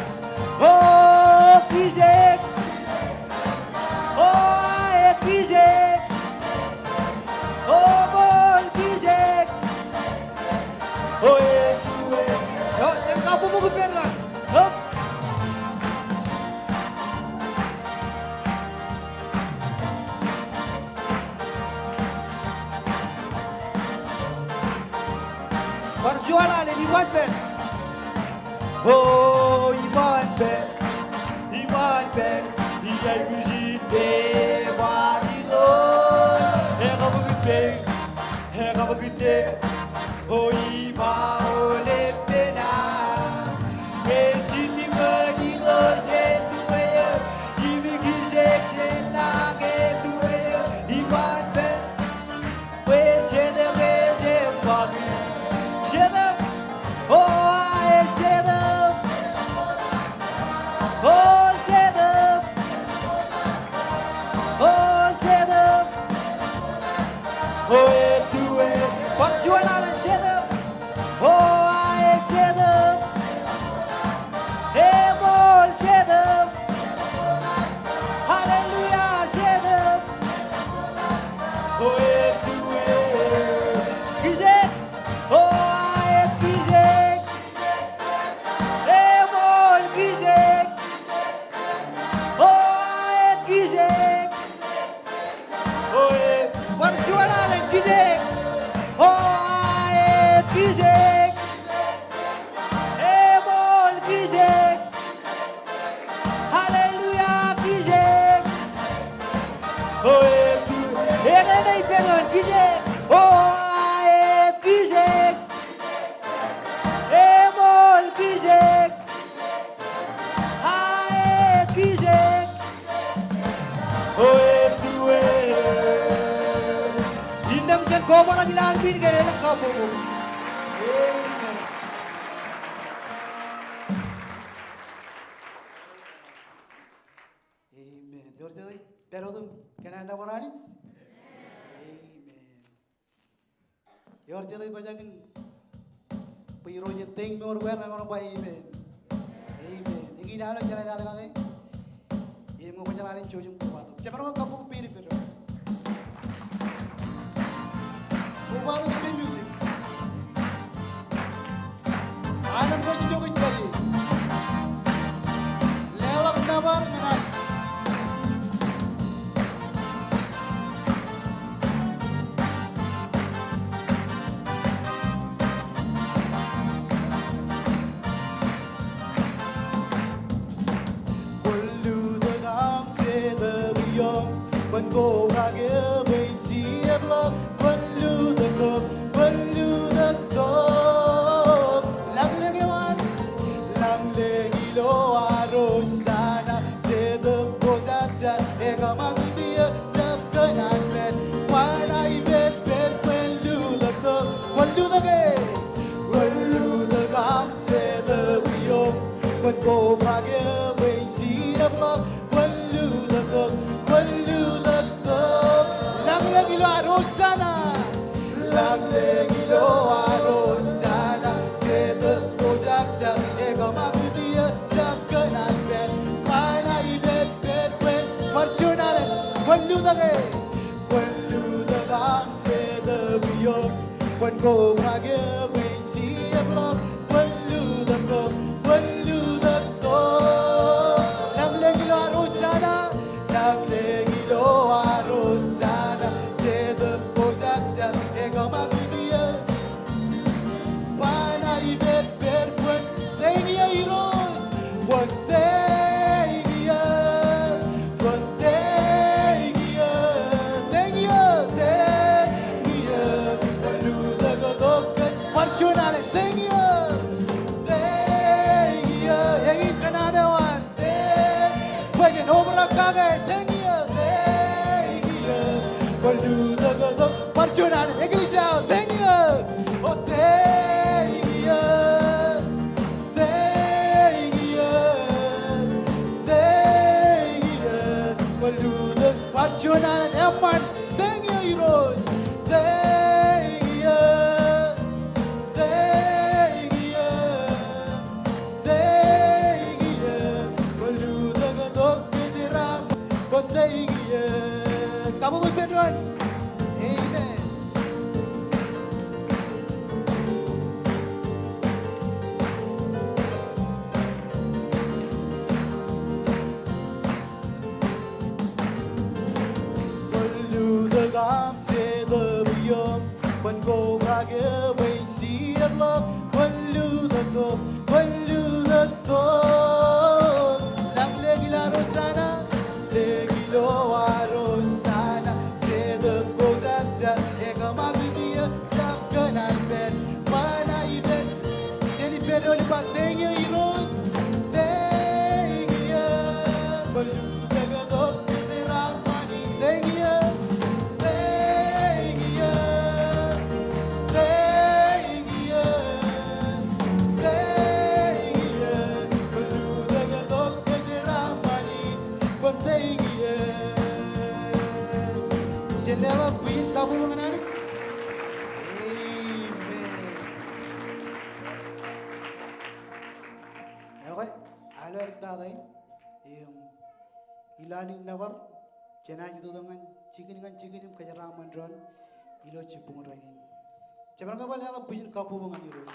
O kijeek. O aet kijeek. O eṃool kijeek. O Edwin. Eo, jen kabbokbok ippān ḷọk. Hop. Bar juon alen, iban pād. O iban pād, iban pād, iaikuj in debar Irooj. Ekaṃakūt eō, ekaṃakūt eō. O iba otempeḷ aō, ke jitōb eo Irooj, Edwin eo, im kijeek jān ḷak Edwin eo, iban pād. Wes Jetōb, wes Jetōb, ṃakū. Jetōb, o aet Jetōb. Koṃṃool an ilowaan men ke elōñ kabbokbok. Amen. Amen. Ewōr jet ej pād wōt im kōṇaan nōbar Anij? Amen. Ewōr jet ej pojak in bwe Irooj en teiṃ mour ko aer, ñe ewōr ba amen. Amen. Eñin alen jenaaj al kake im ñe kwōjeḷā alen jouj im kobatok. Jemaroñ kabbokbok pein ippān doon. Kobatok ippān music. Aolep ro ej itok ej pād ie. Leḷọk nōbar ñan Anij. Kwōn lutōk aṃ Jetōb ioṃ, kwōn kobrak eō bwe in jijet ḷọk. Kwōn lutōk tok, kwōn lutōk tok. Lañlōñ eo an, lañlōñ ilo ad Hosanna, Jetōb Kwōjarjar, ekōṃakūt eō jab kōṇaan pād. Ba ṇa ipād, pād, kwōn lutōk tok, kwōn lutōk e. Kwōn lutōk aṃ Jetōb ioṃ, kwōn kobrak eō bwe in jijet ḷọk. Kwōn lutōk tok, kwōn lutōk tok. Lañlōñ ilo ad Hosanna. Lañlōñ ilo ad Hosanna, Jetōb Kwōjarjar, ekōṃakūt eō jab kōṇaan pād. Ba ṇa ipād, pād, pād. Bar juon alen. Kwōn lutōk e. Kwōn lutōk aṃ Jetōb ioṃ, kwōn kobrak eō bwe in jijet ḷọk. Kwōn lutōk tok, kwōn lutōk tok. Lañlōñ ilo ad Hosanna, lañlōñ ilo ad Hosanna, Jetōb Kwōjarjar, ekōṃakūt eō. Ba ṇa ipād, pād, kwōn teiñ eō Irooj. Kwōn teiñ eō, kwōn teiñ eō, teiñ eō, teiñ eō. Kwōn lutōk tok kōn, bar juon alen, teiñ eō, teiñ eō. Eñin kōṇaan eo an. Bwe jen obrak kake, teiñ eō, teiñ eō. Kwōn lutōk tok, bar juon alen, eklejia eo, teiñ eō. O, teiñ eō, teiñ eō, teiñ eō. Kwōn lutōk, bar juon alen, eṃṃan, teiñ eō Irooj, teiñ eō. Teiñ eō, teiñ eō, kwōn lutōk tok kōjeraaṃṃan, kwōn teiñ eō. Kabbokbok ippān doon. Amen. Kwōn lutōk aṃ Jetōb ioṃ, kwōn kobrak eō bwe in jijet ḷọk. Kwōn lutōk tok, kwōn lutōk tok. Lañlōñ ilo ad Hosanna, lañlōñ ilo ad Hosanna, Jetōb Kwōjarjar, ekōṃakūt eō jab kōṇaan pād. Ba ṇa ipād, jen ippān doon im ba teiñ eō Irooj, teiñ eō. Kwōn lutōk tok kōjeraaṃṃan in, teiñ eō, teiñ eō, teiñ eō, teiñ eō. Kwōn lutōk tok kōjeraaṃṃan in, kwōn teiñ eō. Jen leḷọk bwijin kabbokbok ñan Anij. Amen. Ekwe, aolep eo ej tata in, im ilowaan nōbar, jenaaj itok tok ñan jikin ñan jikin im kōjeraaṃṃan doon ilo jibboñ rainin. Jemaroñ ke bar leḷọk bwijin kabbokbok ñan Irooj.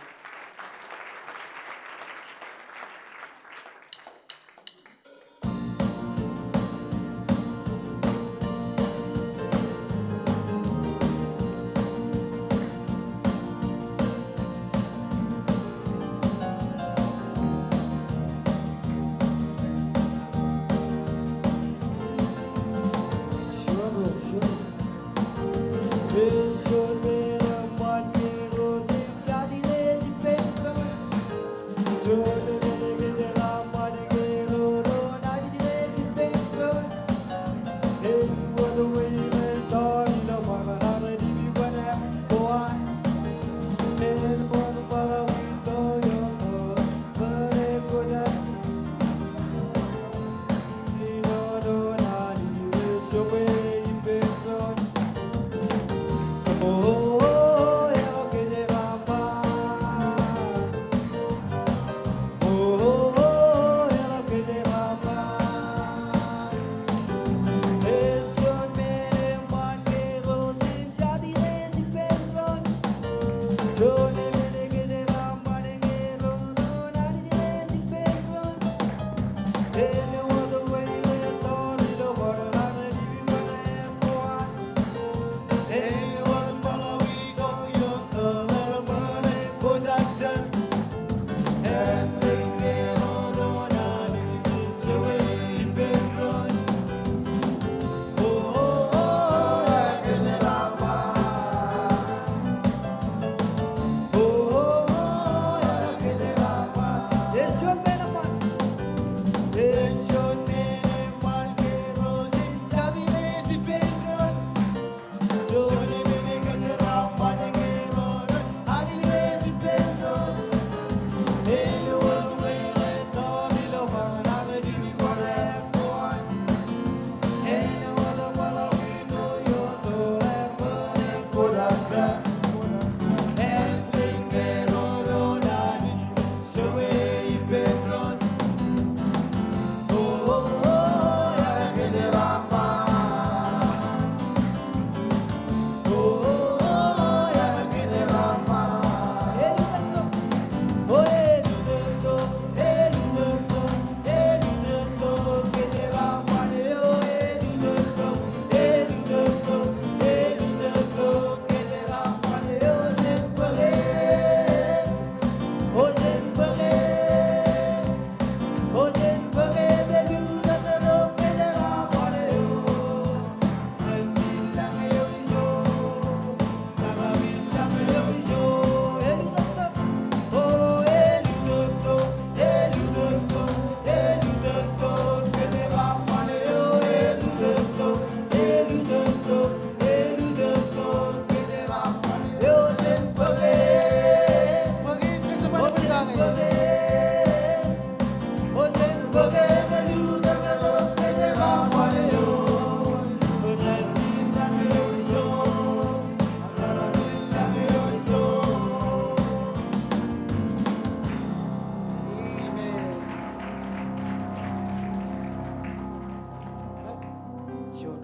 Juon.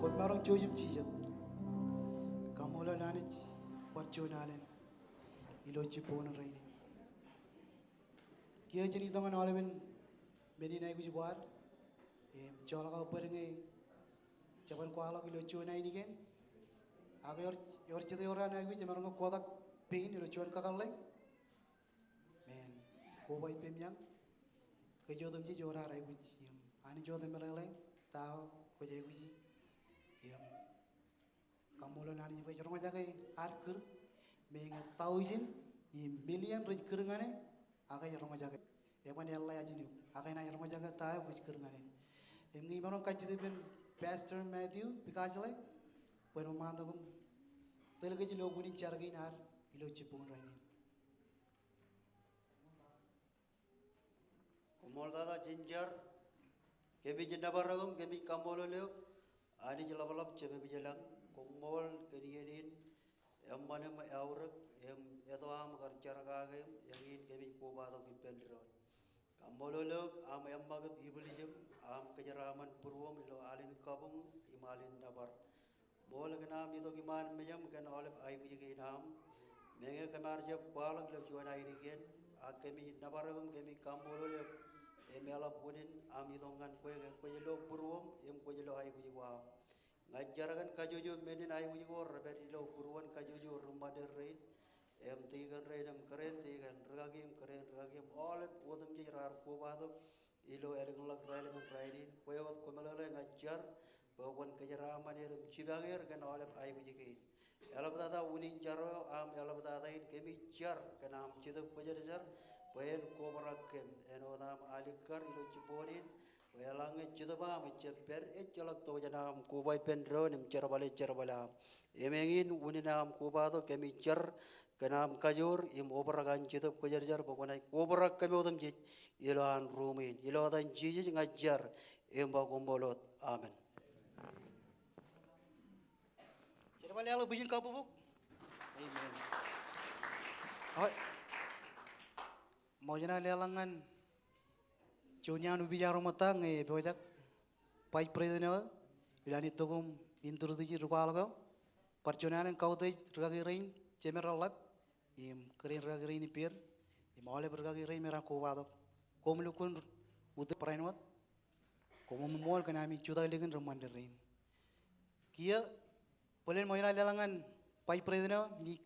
Koṃ maroñ jouj im jijet. Kaṃṃoolol Anij bar juon alen ilo jibboñ rainin. Kiiō jen itok ñan aolepen men in aikuj ko ad im joḷọk aō bōd ñe jeban kwaḷọk ilo juon ainikien. Ak ewōr, ewōr jet eo raar aikuj, emaroñ ke kotak pein ilo juon kakōḷḷe. Men koba ippem iañ. Kōj otemjej eo raar aikuj im Anij otemmeḷeḷe ta eo kwōj aikuji. Im kaṃṃoolol Anij bwe ej roñjake ad kūr. Meñe thousand im million rej kūr ñan e, ak ej roñjake. Eban eḷḷā jān eok, ak enaaj roñjake ta eo kwōj kūr ñan e. Im ñe imaroñ kajjitōk ippān Pastor Matthew Pikajeḷā bwe en uṃaantok im tōl kōj ilo unin jar kein ad ilo jibboñ rainin. Koṃṃool tata, jen jar. Kōmij nōbar eok im kōmij kaṃṃoolol eok, Anij ḷapḷap Jemem ilañ. Koṃṃool kōn iien in, eṃṃan im eaorōk im etto aṃ kar jar kake im eñin kōmij kobatok ippān doon. Kaṃṃoolol eok aṃ eṃṃakūt ibwiljim, aṃ kōjeraaṃṃan būruōṃ ilo alen kabuñ im alen nōbar. Ṃool kōn aṃ itok iṃaan mejaṃ kōn aolep aikuj kein aṃ. Meñe kōm ar jab kwaḷọk ilo juon ainikien, ak kōmij nōbar eok im kōmij kaṃṃoolol eok im eḷap unin aṃ itok ñan kwe ke kwōj lo būruōṃ im kwōj lo aikuj ko aṃ. Ña ij jar kōn kajjojo men in aikuj ko rej pād ilo būruon kajjojo ri ṃade rein im tikōn rein im kōrā in tikōn, rikaki im kōrā in rikaki im aolep otemjej raar kobatok ilo ālikin ḷọk raelepen rainin. Kwe wōt kwōmeḷeḷe, ña ij jar bwe kwōn kōjeraaṃṃan er im jipañ er kōn aolep aikuj kein. Eḷaptata unin jar eo aṃ eḷaptata in, kōmij jar kōn aṃ Jetōb Kwōjarjar bwe en kobrak kōm āinwōt aṃ alikkar ilo jibboñ in. Bwe eḷaññe Jetōb aṃ ejjab pād, ejjeḷọk tokjān aṃ koba ippān doon im jerbale jerbale aṃ. Im eñin unin aṃ kobatok, kōmij jar kōn aṃ kajoor im obrak an Jetōb Kwōjarjar bwe kwōnaaj kobrak kōm otemjej ilo an ruuṃ in. Ilo etan Jisōs ña ij jar im ba koṃṃool wōt. Amen. Jerbal eḷap bwijin kabbokbok. Amen. Ṃokta, jen leḷọk ñan juon iaan upija ro ṃōtta ñe epojak vice president eo ilo an itok im introduce ri kwaḷọk eo. Bar juon alen kautiej rikaki rein, jemed reḷap im kōrā in rikaki rein ippāer im aolep rikaki rein me raar kobatok. Koṃ lukkuun Uteik barāinwōt. Koṃṃool kōn ami jutak likin ri ṃanderein. Kiiō bōlen ṃōj in leḷọk ñan Vice President eo, inaaj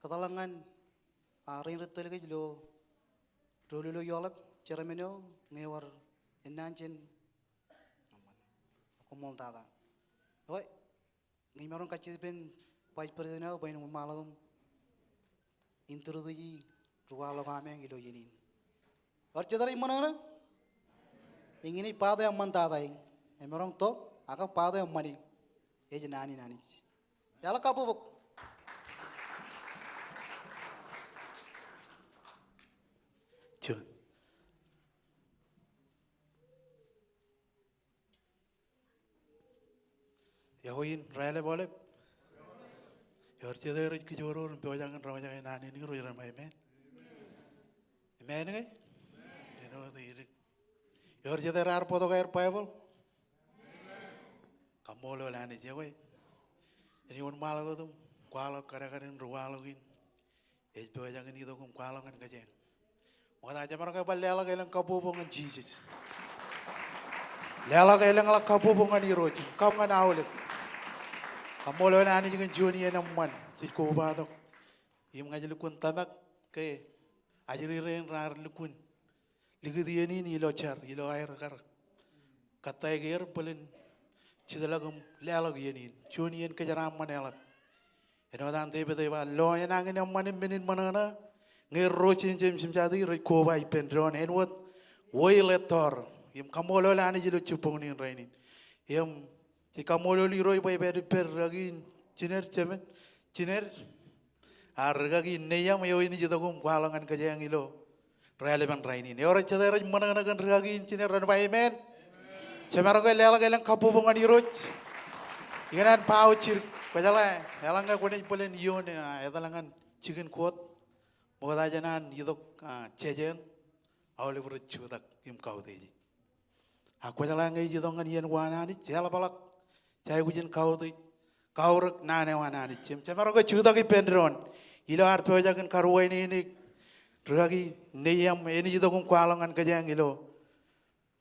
kōtḷọk ñan, a, rein rej tōl kōj ilo doulul eo eḷap, chairman eo, ñe ewōr ennaan jān, koṃṃool tata. Ekwe, ñe imaroñ kajjitōk ippān Vice President eo bwe en wōnṃaanḷọk im introduce ri kwaḷọk eo aṃ ilo iien in. Ewōr jete rej ṃōṇōṇō? Eñin ej part eo eṃṃan tata in. Emaroñ tok, ak part eo eṃṃan e. Ej naan in Anij. Leḷọk kabbokbok. Juon. Iọkwe in, raelep aolep. Ewōr jete rej kōjwōrwōr im pojak in roñjake naan in Irooj ro ṃōj, amen. Amen ke? Āinwōt ej dik. Ewōr jete raar bōktok aer Baibōḷ? Kaṃṃoolol Anij, ekwe. Enaaj wōnṃaanḷọk wōt im kwaḷọk kadkadin ri kwaḷọk in. Ej pojak in itok im kwaḷọk ñan kōjeañ. Ṃokta jemaroñ ke bar leḷọk elōñ kabbokbok ñan Jisōs. Leḷọk elōñḷọk kabbokbok ñan Irooj im kab ñan aolep. Kaṃṃoolol Anij kōn juon iien eṃṃan jej kobatok. Im ña ij lukkuun tōmak ke ajri rein raar lukkuun likūt iien in ilo jar, ilo aer kar kōttāik er bōlen jitḷọk im leḷọk iien in. Juon iien kōjeraaṃṃan eḷap. Āinwōt an Devid ej ba, lo enañin eṃṃan im men in ṃōṇōṇō, ñe ro jemjem jemjati rej koba ippān doon āinwōt oil ettoor. Im kaṃṃoolol Anij ilo jibboñ in rainin. Im jej kaṃṃoolol Irooj bwe epād ippād rikaki in jined, jemān, jined, a rikaki in neiaṃ eo enaaj itok im kwaḷọk ñan kōjeañ ilo raelepen rainin. Ewōr jete rej ṃōṇōṇō kōn rikaki in jined ren ba amen. Jemaroñ ke leḷọk elōñ kabbokbok ñan Irooj. Ikōṇaan ba wōt jidik, kwōjeḷā, eḷaññe kwōnaaj bōlen iioon, a, etal ñan jikin court, ṃokta jān an itok, a, jeje eṇ, aolep rej jutak im kautiej e. Ak kwōjeḷā ñe ej itok ñan iien ko an Anij, eḷapḷọk jej aikuj in kautiej, kaurōk naan eo an Anij. Im jemaroñ ke jutak ippān doon ilo ad pojak in karuwainene rikaki neiaṃ enaaj itok im kwaḷọk ñan kōjeañ ilo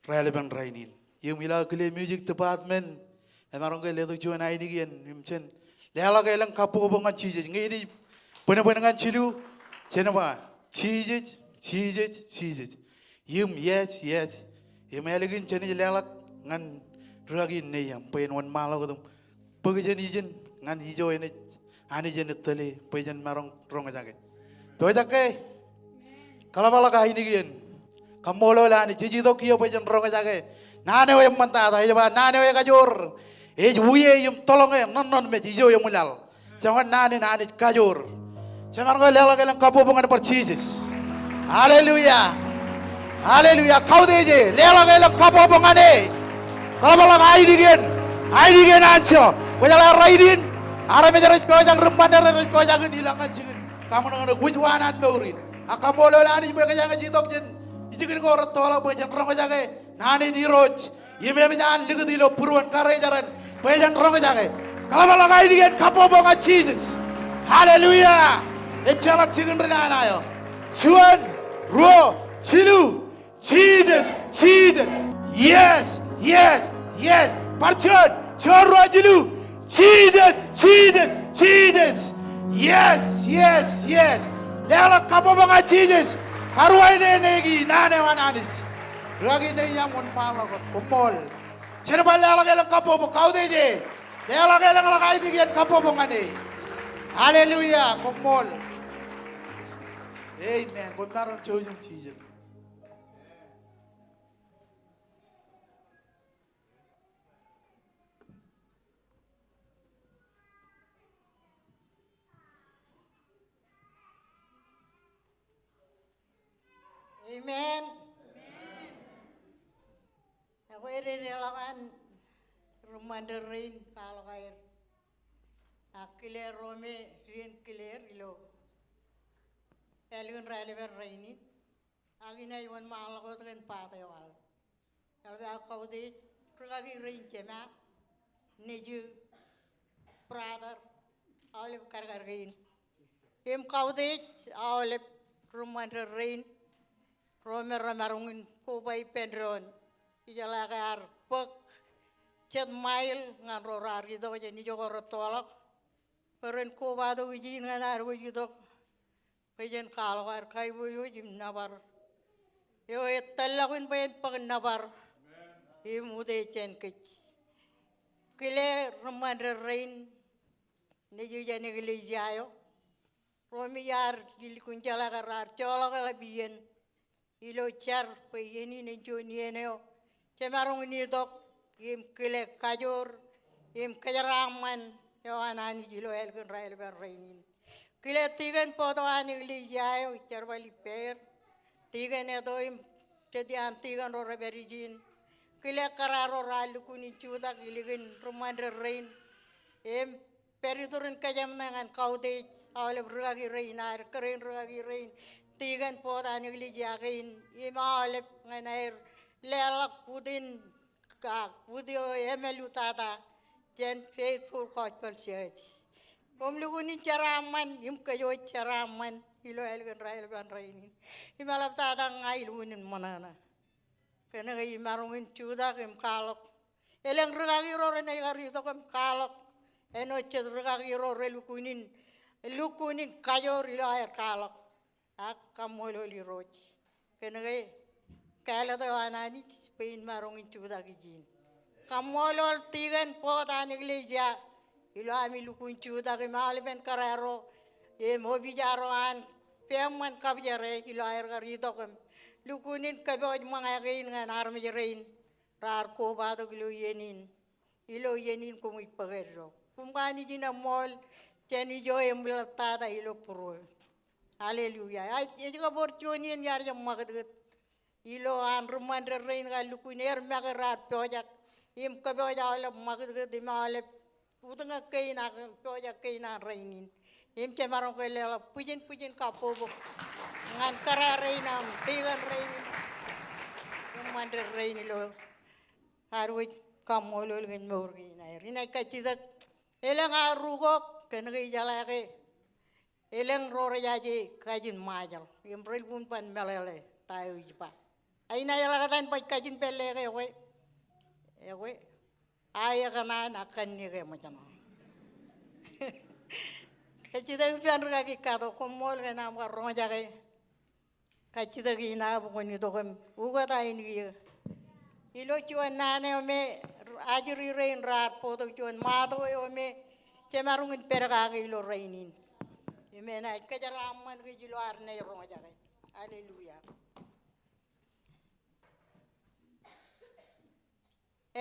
raelepen rainin. Im ilo aō kile music department, emaroñ ke letok juon ainikien im jen leḷọk elōñ kabbokbok ñan Jisōs. Ñe enaaj bōnbōn ñan jilu, jen ba, Jisōs, Jisōs, Jisōs. Im yes, yes. Im ālikin jenaaj leḷọk ñan rikaki in neiaṃ bwe en wōnṃaanḷọk wōt im bōk jān ijin ñan ijo enaaj, Anij enaaj tōle bwe jen maroñ roñjake. Pojak ke? Kaḷapḷọk ainikien. Kaṃṃoolol Anij, jej itok kiiō bwe jen roñjake naan eo eṃṃantata, ej ba naan eo ekajoor ej wie im tōḷọñe ṇōṇōṇmej ijo eṃwilaḷ. Joñan naan in Anij kajoor. Jemaroñ ke leḷọk elōñ kabbokbok ñan bar Jisōs. Hallelujah. Hallelujah. Kautiej e. Leḷọk elōñ kabbokbok ñan e. Kaḷapḷọk ainikien. Ainikien anjọ. Kwōjeḷā rainin, armej rej pojak, ri ṃanderein rej pojak in ilọk ñan jikin kaṃōṇōṇō, kwōj waan an mour in. Ak kaṃṃoolol Anij bwe kōjeañ ej itok jān jikin ko rettoḷọk bwe jen roñjake naan in Irooj. Im emōj an likūt ilo būruon karijeran bwe jen roñjake. Kaḷapḷọk ainikien kabbokbok ñan Jisōs. Hallelujah. Ejjeḷọk jikin ri nana eo. Juon, ruo, jilu. Jisōs, Jisōs. Yes, yes, yes. Bar juon, juon, ruo, jilu. Jisōs, Jisōs, Jisōs. Yes, yes, yes. Leḷọk kabbokbok ñan Jisōs. Karuwainene ki naan eo an Anij. Rikaki neiaṃ, wōnṃaanḷọk wōt. Koṃṃool. Jen bar leḷọk elōñ kabbokbok, kautiej e. Leḷọk elōñḷọk ainikien kabbokbok ñan e. Hallelujah, koṃṃool. Amen. Koṃ maroñ jouj im jijet. Amen. Ekwe, ededeḷọk an ri ṃanderein kwaḷọk aer. Ak kile ro me jen kile er ilo ālikin raelepen rainin. Ak inaaj wōnṃaanḷọk wōt kōn part eo aō. Eḷap aō kautiej rikaki rein, jema, nejū, brother, aolep kadkad kein. Im kautiej aolep ri ṃanderein. ro me remaroñ in koba ippān doon. Ijeḷā ke ear bōk jet ṃail ñan ro raar itok jān ijoko rettoḷọk bwe ren kobatok ijin ñan ad wōj itok bwe jen kwaḷọk ad kaiboojoj im nōbar eo ej tōllọkin bwe en bōk nōbar im utiej jān kōj. Kile ri ṃōn ded rein nejū jān eklejia eo, ro me iar lukkuun jeḷā ke raar joḷọk eḷap iien ilo jar bwe iien in en juon iien eo jemaroñ in itok im kile kajoor im kōjeraaṃṃan eo an Anij ilo ālikin raelepen rainin. Kile tikōn board eo an eklejia eo, jerbal ippāer, tikōn eto im jet iaan tikōn ro rej pād ijin. Kile kōrā ro raar lukkuun in jutak ilikin ri ṃōn ded rein im pād iturin kōjām ṇe ñan kautiej aolep rūkaki rein, ad kōrā in rūkaki rein, tikōn board an eklejia kein im aolep ñan aer leḷọk wūtin, ka, wūt eo emālutata jān Faithful Gospel Church. Koṃ lukkuun in jeraaṃṃan im kōj wōj jeraaṃṃan ilo ālikin raelepen rainin. Im eḷaptata ña ilukkuun in ṃōṇōṇō kōnke imaroñ in jutak im kwaḷọk. Elōñ rūkaki ro renaaj kar itok im kwaḷọk āinwōt jet rūkaki ro relukkuun in, lukkuun in kajoor ilo aer kwaḷọk. Ak kaṃṃoolol Irooj kōnke kāālōt eo an Anij bwe in maroñ in jutak ijin. Kaṃṃoolol tikōn board an eklejia ilo ami lukkuun jutak im aolepen kōrā ro im opija ro an peiṃṃan kabjere ilo aer kar itok im lukkuun in kōpooj ṃōñā kein ñan armej rein raar kobatok ilo iien in. Ilo iien in koṃij bōk eddo. Koṃ kanooj in eṃṃool jān ijo im eḷaptata ilo būruō. Hallelujah. Ej, ej kab wōr juon iien iar jab ṃakūtkūt ilo an ri ṃōn ded rein kar lukkuun er make raar pojak im kōpooj aolep ṃakūtkūt im aolep utñōk kein ak pojak kein an rainin. Im jemaroñ ke leḷọk bwijin bwijin kabbokbok ñan kōrā rein im tikōn rein im ri ṃōn ded rein ilo ad wōj kaṃṃoolol kōn mour kein aer. Inaaj kajjitōk elōñ aō rūkok kōnke ijeḷā ke elōñ ro rejaje kajin Ṃajeḷ im relukkuun ban meḷeḷe ta eo ij ba. Ak inaaj ḷak etan baj kajin pālle ke ekwe, ekwe aō ekōṇaan ak kanniōk eṃōjṇọ. Kajjitōk ippān rūkaki kato, koṃṃool kōn aṃ kar roñjake kajjitōk in aō bwe kwōn itok im ukōt ainikiō ilo juon naan eo me ajri rein raar bōktok juon ṃato eo me jemaroñ in pād kake ilo rainin. Im enaaj kōjeraaṃṃan kōj ilo ad naaj roñjake. Hallelujah.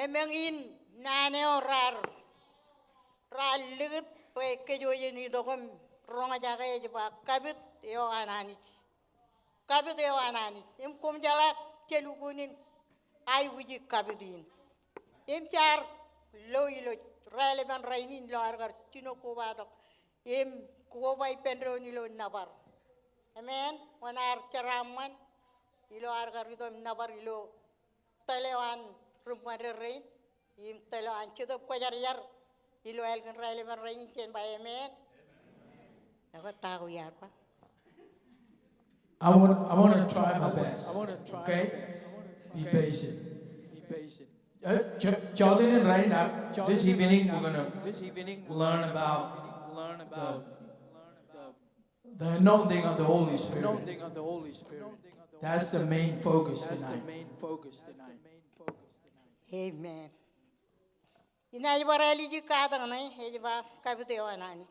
Im eñin naan eo raar, raar likūt bwe kōj wōj en itok im roñjake ej ba kapit eo an Anij. Kapit eo an Anij. Im koṃ jeḷā jelukkuun in aikuji kapit in. Im jaar lo ilo raelepen rainin ilo ad kar jino kobatok im koba ippān doon ilo nōbar. Amen. Wōn ad jeraaṃṃan ilo ad kar itok im nōbar ilo tōl eo an ri ṃōn ded rein im tōl eo an Jetōb Kwōjarjar ilo ālikin raelepen rainin, jen ba amen. Ekwe ta ko iar ba? I want, I want to try my best. Okay? Be patient. Uh, Ch-, Charlton and Rain, uh, this evening we're gonna learn about the The anointing of the Holy Spirit. That's the main focus tonight. Amen. Inaaj bar āliji katakin ṇe, ej ba kapit eo an Anij.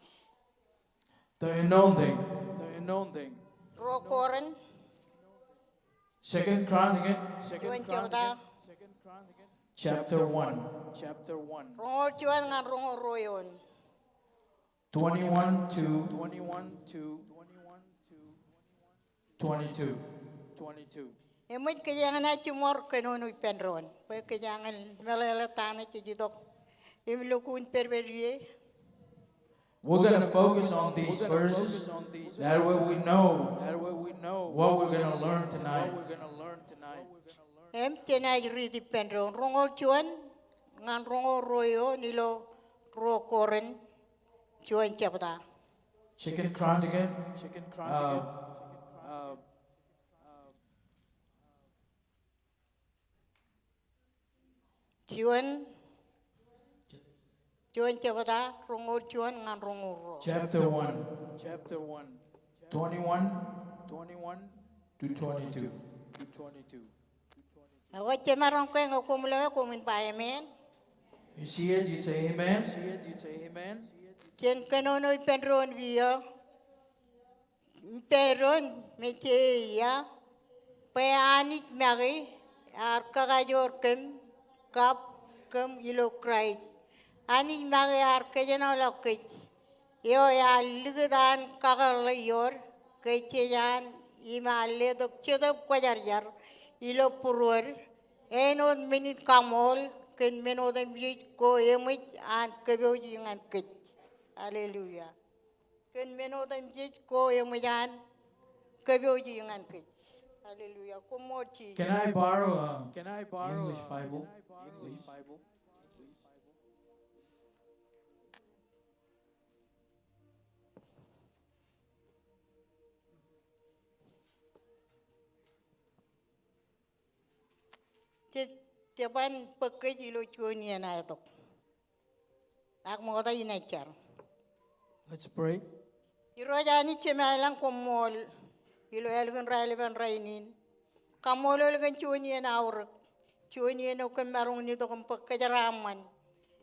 The anointing. Ruo Korint. Second Chronicles. Juon jebta. Chapter one. Roñoul juon ñan roñoul ruo eoon. Twenty-one to twenty-two. Eṃōj kōjeañ naaj jiṃor kōnono ippān doon bwe kōjeañ meḷeḷe ta ṇe jej itok im lukkuun pedped ie. We're gonna focus on these verses. That way we know what we're gonna learn tonight. Im jenaaj riit ippān doon roñoul juon ñan roñoul ruo eoon ilo Ruo Korint juon jebta. Second Chronicles, uh, Juon, Juon jebta roñoul juon ñan roñoul ruo. Chapter one. Chapter one. Twenty-one. Twenty-one to twenty-two. Ak eo jemaroñ ke ñe koṃ lo, koṃwin ba amen. You see it, you say amen. Jen kōnono ippān doon wōt eo. Ippān doon me jej ia, bwe Anij make ear kakajoor kōm kab kōm ilo Kraist. Anij make ear kōjenolọk kōj, eo ear likūt an kakōḷḷe iood, ke jej an im ear letok Jetōb Kwōjarjar ilo būruod, āinwōt men in kaṃool kōn men otemjej ko eṃōj an kōpooji ñan kōj. Hallelujah. Kōn men otemjej ko eṃōj an kōpooji ñan kōj. Hallelujah. Koṃṃool Jisōs. Can I borrow a English Bible? English Bible? Jej, jej ban bōk kōj ilo juon iien aetok. Ak ṃokta inaaj jar. Let's pray. Irooj Anij Jemem ilañ, koṃṃool ilo ālikin raelepen rainin. Kaṃṃoolol kōn juon iien aorōk, juon iien eo kōm maroñ in itok im bōk kōjeraaṃṃan.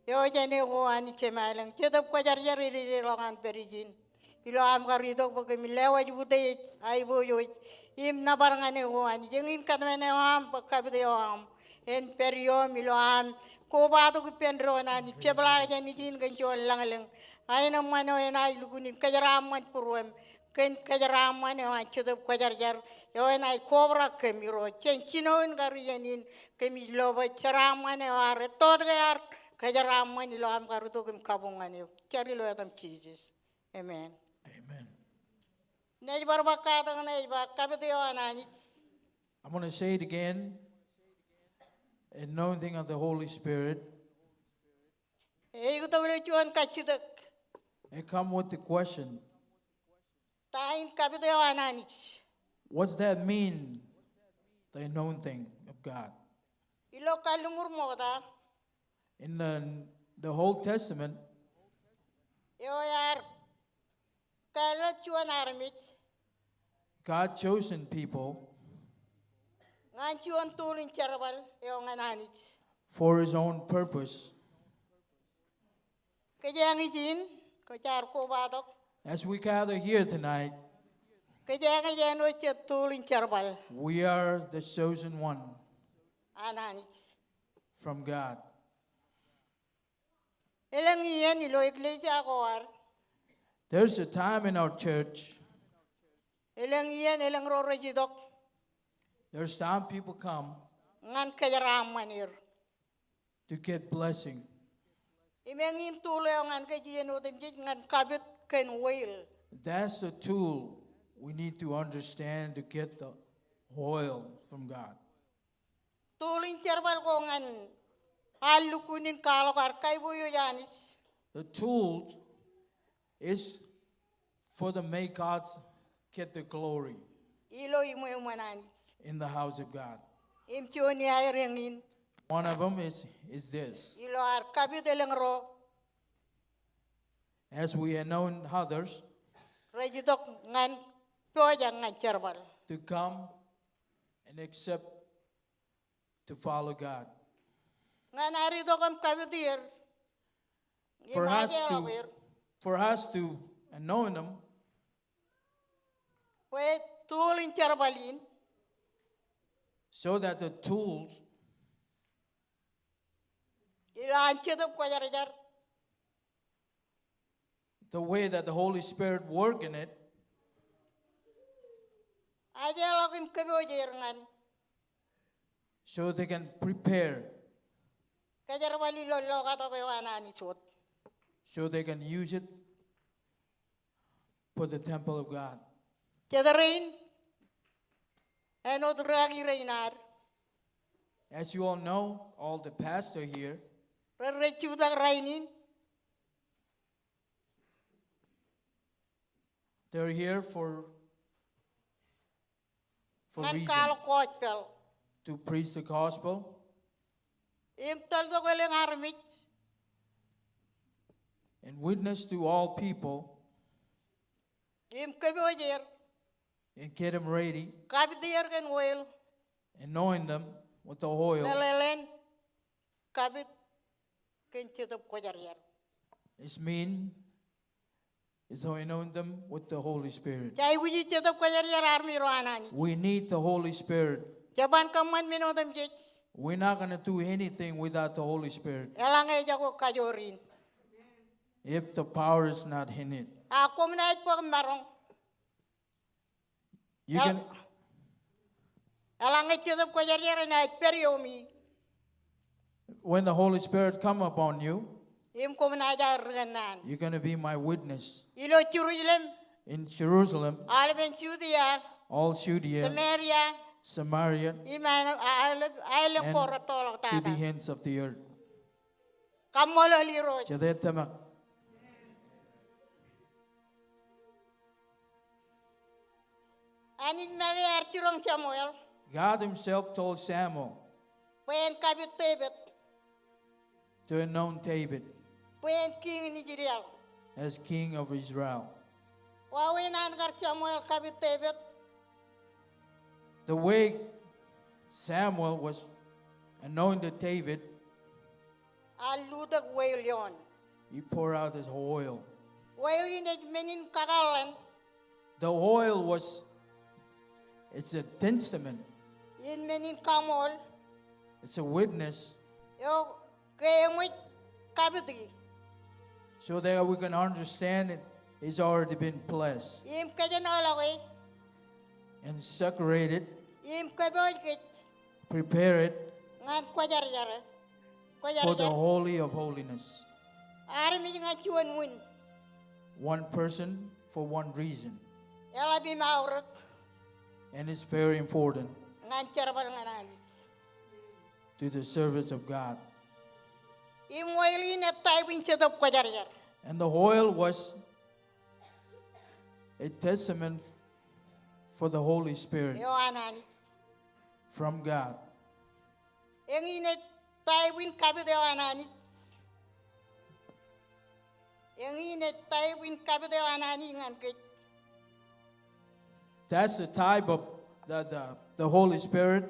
Eo jāne ko Anij Jemem ilañ, Jetōb Kwōjarjar ededeḷọk an pād ijin. Ilo aṃ kar itok bwe kōmin lewōj utiej, aiboojoj im nōbar ñan e ko Anij. Eñin kōtmāne eo aṃ bwe kapit eo aṃ en pād iom ilo aṃ kobatok ippān doon Anij, jepḷaak jān ijin kōn juon lañlōñ. Aenōṃṃan eo enaaj lukkuun in kōjeraaṃṃan būruem kōn kōjeraaṃṃan eo an Jetōb Kwōjarjar eo enaaj kobrak kōm Irooj jān jinoin kar iien in kōmij lo bwe jeraaṃṃan eo ear ettoot ke ear kōjeraaṃṃan ilo aṃ kar itok im kabuñ ñan eok. Jar ilo etaṃ Jisōs. Amen. Amen. Inaaj bar ba katak, inaaj ba kapit eo an Anij. I'm gonna say it again. Anointing of the Holy Spirit. Ej itok ilo juon kajjitōk. It come with the question. Ta in kapit eo an Anij? What's that mean? The anointing of God. Ilo kalliṃur ṃokta. In the, the Old Testament, eo ear kāālōt juon armej. God chosen people. Ñan juon tool in jerbal eo ñan Anij. For his own purpose. Kōjeañ ijin, kōj ar kobatok. As we gather here tonight, kōjeañ ej āinwōt jet tool in jerbal. We are the chosen one. An Anij. From God. Elōñ iien ilo eklejia ko ad. There's a time in our church. Elōñ iien, elōñ ro rej itok. There's time people come. Ñan kōjeraaṃṃan er. To get blessing. Im eñin tool eo ñan kōj iien otemjej ñan kapit kōn oil. That's the tool we need to understand to get the oil from God. Tool in jerbal ko ñan ad lukkuun in kwaḷọk ad kaiboojoj Anij. The tools is for the may God get the glory. Ilo iṃweṃṃan Anij. In the house of God. Im juon iaer eñin. One of them is, is this. Ilo ad kapit elōñ ro. As we anoint others. Rej itok ñan pojak ñan jerbal. To come and accept to follow God. Ñan ad itok im kapit er. For us to, for us to anoint them. Bwe tool in jerbal in. So that the tools. Ilo an Jetōb Kwōjarjar. The way that the Holy Spirit work in it. Ejeḷọk im kōpooj er ñan. So they can prepare. Kōjerbal ilo lokatok eo an Anij wōt. So they can use it for the temple of God. Jet rein, āinwōt rūkaki rein ad. As you all know, all the pastor here. Rej, rej jutak rainin. They're here for, for reason. Ñan kwaḷọk gospel. To preach the gospel. Im tōltok elōñ armej. And witness to all people. Im kōpooj er. And get them ready. Kapit er kōn oil. Anoint them with the oil. Meḷeḷein kapit kōn Jetōb Kwōjarjar. This mean is to anoint them with the Holy Spirit. Jej aikuji Jetōb Kwōjarjar armej ro an Anij. We need the Holy Spirit. Jeban kōṃṃan men otemjej. We're not gonna do anything without the Holy Spirit. Eḷaññe ejako kajoor in. If the power is not in it. A koṃ naaj bōk maroñ. You can, Eḷaññe Jetōb Kwōjarjar enaaj pād iomi. When the Holy Spirit come upon you, im koṃ naaj aō ri kōnnaan. You're gonna be my witness. Ilo Jerusalem. In Jerusalem. Aolepen Judea. All Judea. Samaria. Samaria. Im aolep, aolep, aolep ko rettoḷọk tata. And to the ends of the earth. Kaṃṃoolol Irooj. Jete tōmak. Anij make ear jiroñ Samuel. God himself told Samuel. Bwe en kapit David. To anoint David. Bwe en king in Israel. As king of Israel. Wāween an kar Samuel kapit David. The way Samuel was anointed David. Ear lutōk oil ioon. He poured out his oil. Oil in ej men in kakōḷḷe. The oil was, it's a testament. In men in kaṃool. It's a witness. Eo ke eṃōj kapit e. So that we can understand it, it's already been blessed. Im kōjenolọk e. And separate it. Im kōpooj kōj. Prepare it. Ñan kwōjarjar e. For the Holy of Holiness. Armej ñan juon wūn. One person for one reason. Eḷap im aorōk. And it's very important. Ñan jerbal ñan Anij. To the service of God. Im oil in ej type in Jetōb Kwōjarjar. And the oil was a testament for the Holy Spirit. Eo an Anij. From God. Eñin ej type in kapit eo an Anij. Eñin ej type in kapit eo an Anij ñan kōj. That's the type of the, the, the Holy Spirit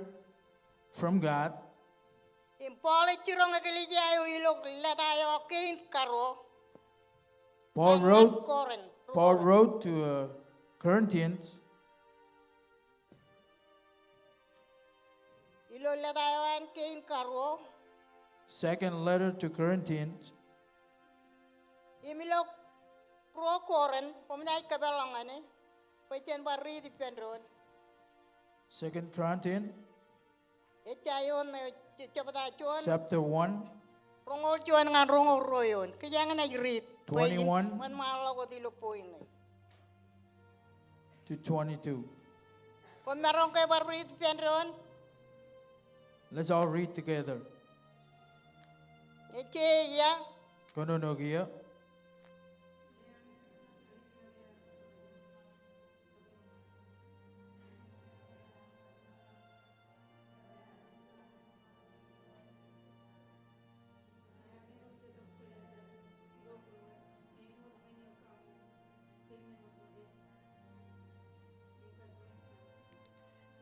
from God. Im Paul ej jiroñ eklejia eo ilo leta eo kein karuo. Paul wrote, Corinth. Paul wrote to, uh, Corinthians. Ilo leta eo an kein karuo. Second letter to Corinthians. Im ilo ruo Corinth, koṃ naaj kōpeḷḷọk ñan e, bwe jen bar riit ippān doon. Second Corinthians. Ejja eoon eo, je-, jebta juon. Chapter one. Roñoul juon ñan roñoul ruo eoon. Kijeañ naaj riit. Bwe in twenty-one. Ṃōṇōṇō ḷọk wōt ilo point ṇe. To twenty-two. Koṃ maroñ ke bar riit ippān doon. Let's all read together. Ejja ia. Kōnono kiiō.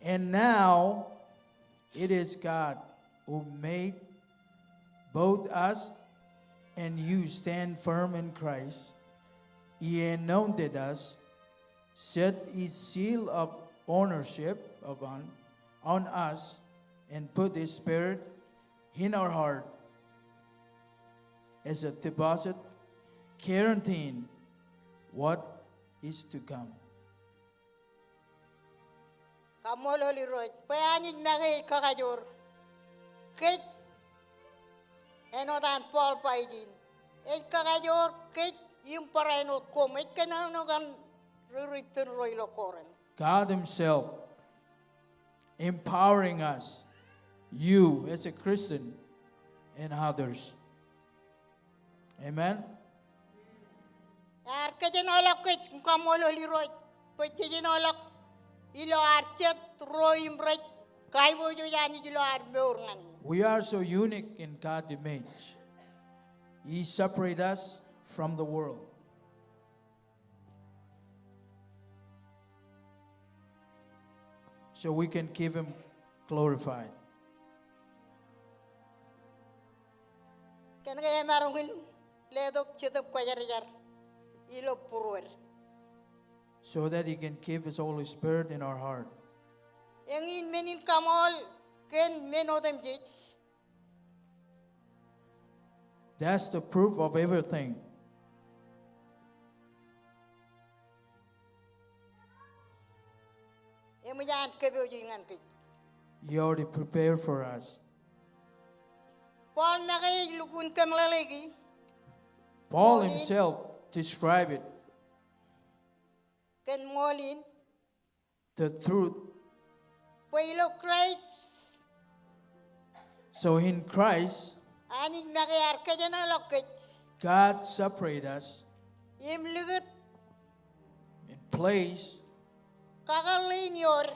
And now it is God who made both us and you stand firm in Christ. He anointed us, set his seal of ownership of on, on us, and put his spirit in our heart as a deposit guaranteeing what is to come. Kaṃṃoolol Irooj bwe Anij make ej kakajoor kōj āinwōt an Paul ba ijin. Ej kakajoor kōj im barāinwōt koṃ. Ej kōnono kōn ri-ri ippān ro ilo Corinth. God himself empowering us, you as a Christian and others. Amen. Ear kōjenolọk kōj, im kaṃṃoolol Irooj bwe jej jenolọk ilo ad jet ro im rej Kaiboojoj Anij ilo ad mour ñan e. We are so unique in God's image. He separates us from the world. So we can give him glorified. Kōn ke emaroñ in letok Jetōb Kwōjarjar ilo būruod. So that he can give his Holy Spirit in our heart. Eñin men in kaṃool kōn men otemjej. That's the proof of everything. Eṃōj an kōpooj ñan kōj. He already prepared for us. Paul make ej lukkuun kōmeḷeḷeiki. Paul himself described it. Kōn ṃool in. The truth. Bwe ilo Kraist. So in Christ, Anij make ear kōjenolọk kōj. God separate us. Im likūt. In place. Kakōḷḷe in eor.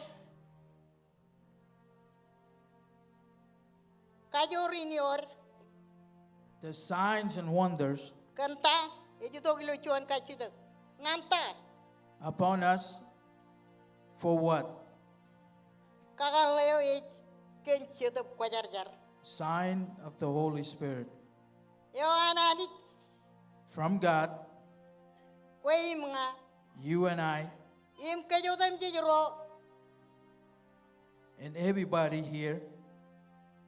Kajoor in eor. The signs and wonders. Kōn ta, ej itok ilo juon kajjitōk. Ñan ta. Upon us for what? Kakōḷḷe eo ej kōn Jetōb Kwōjarjar. Sign of the Holy Spirit. Eo an Anij. From God. Kwe im ña. You and I. Im kōj otemjej ro. And everybody here.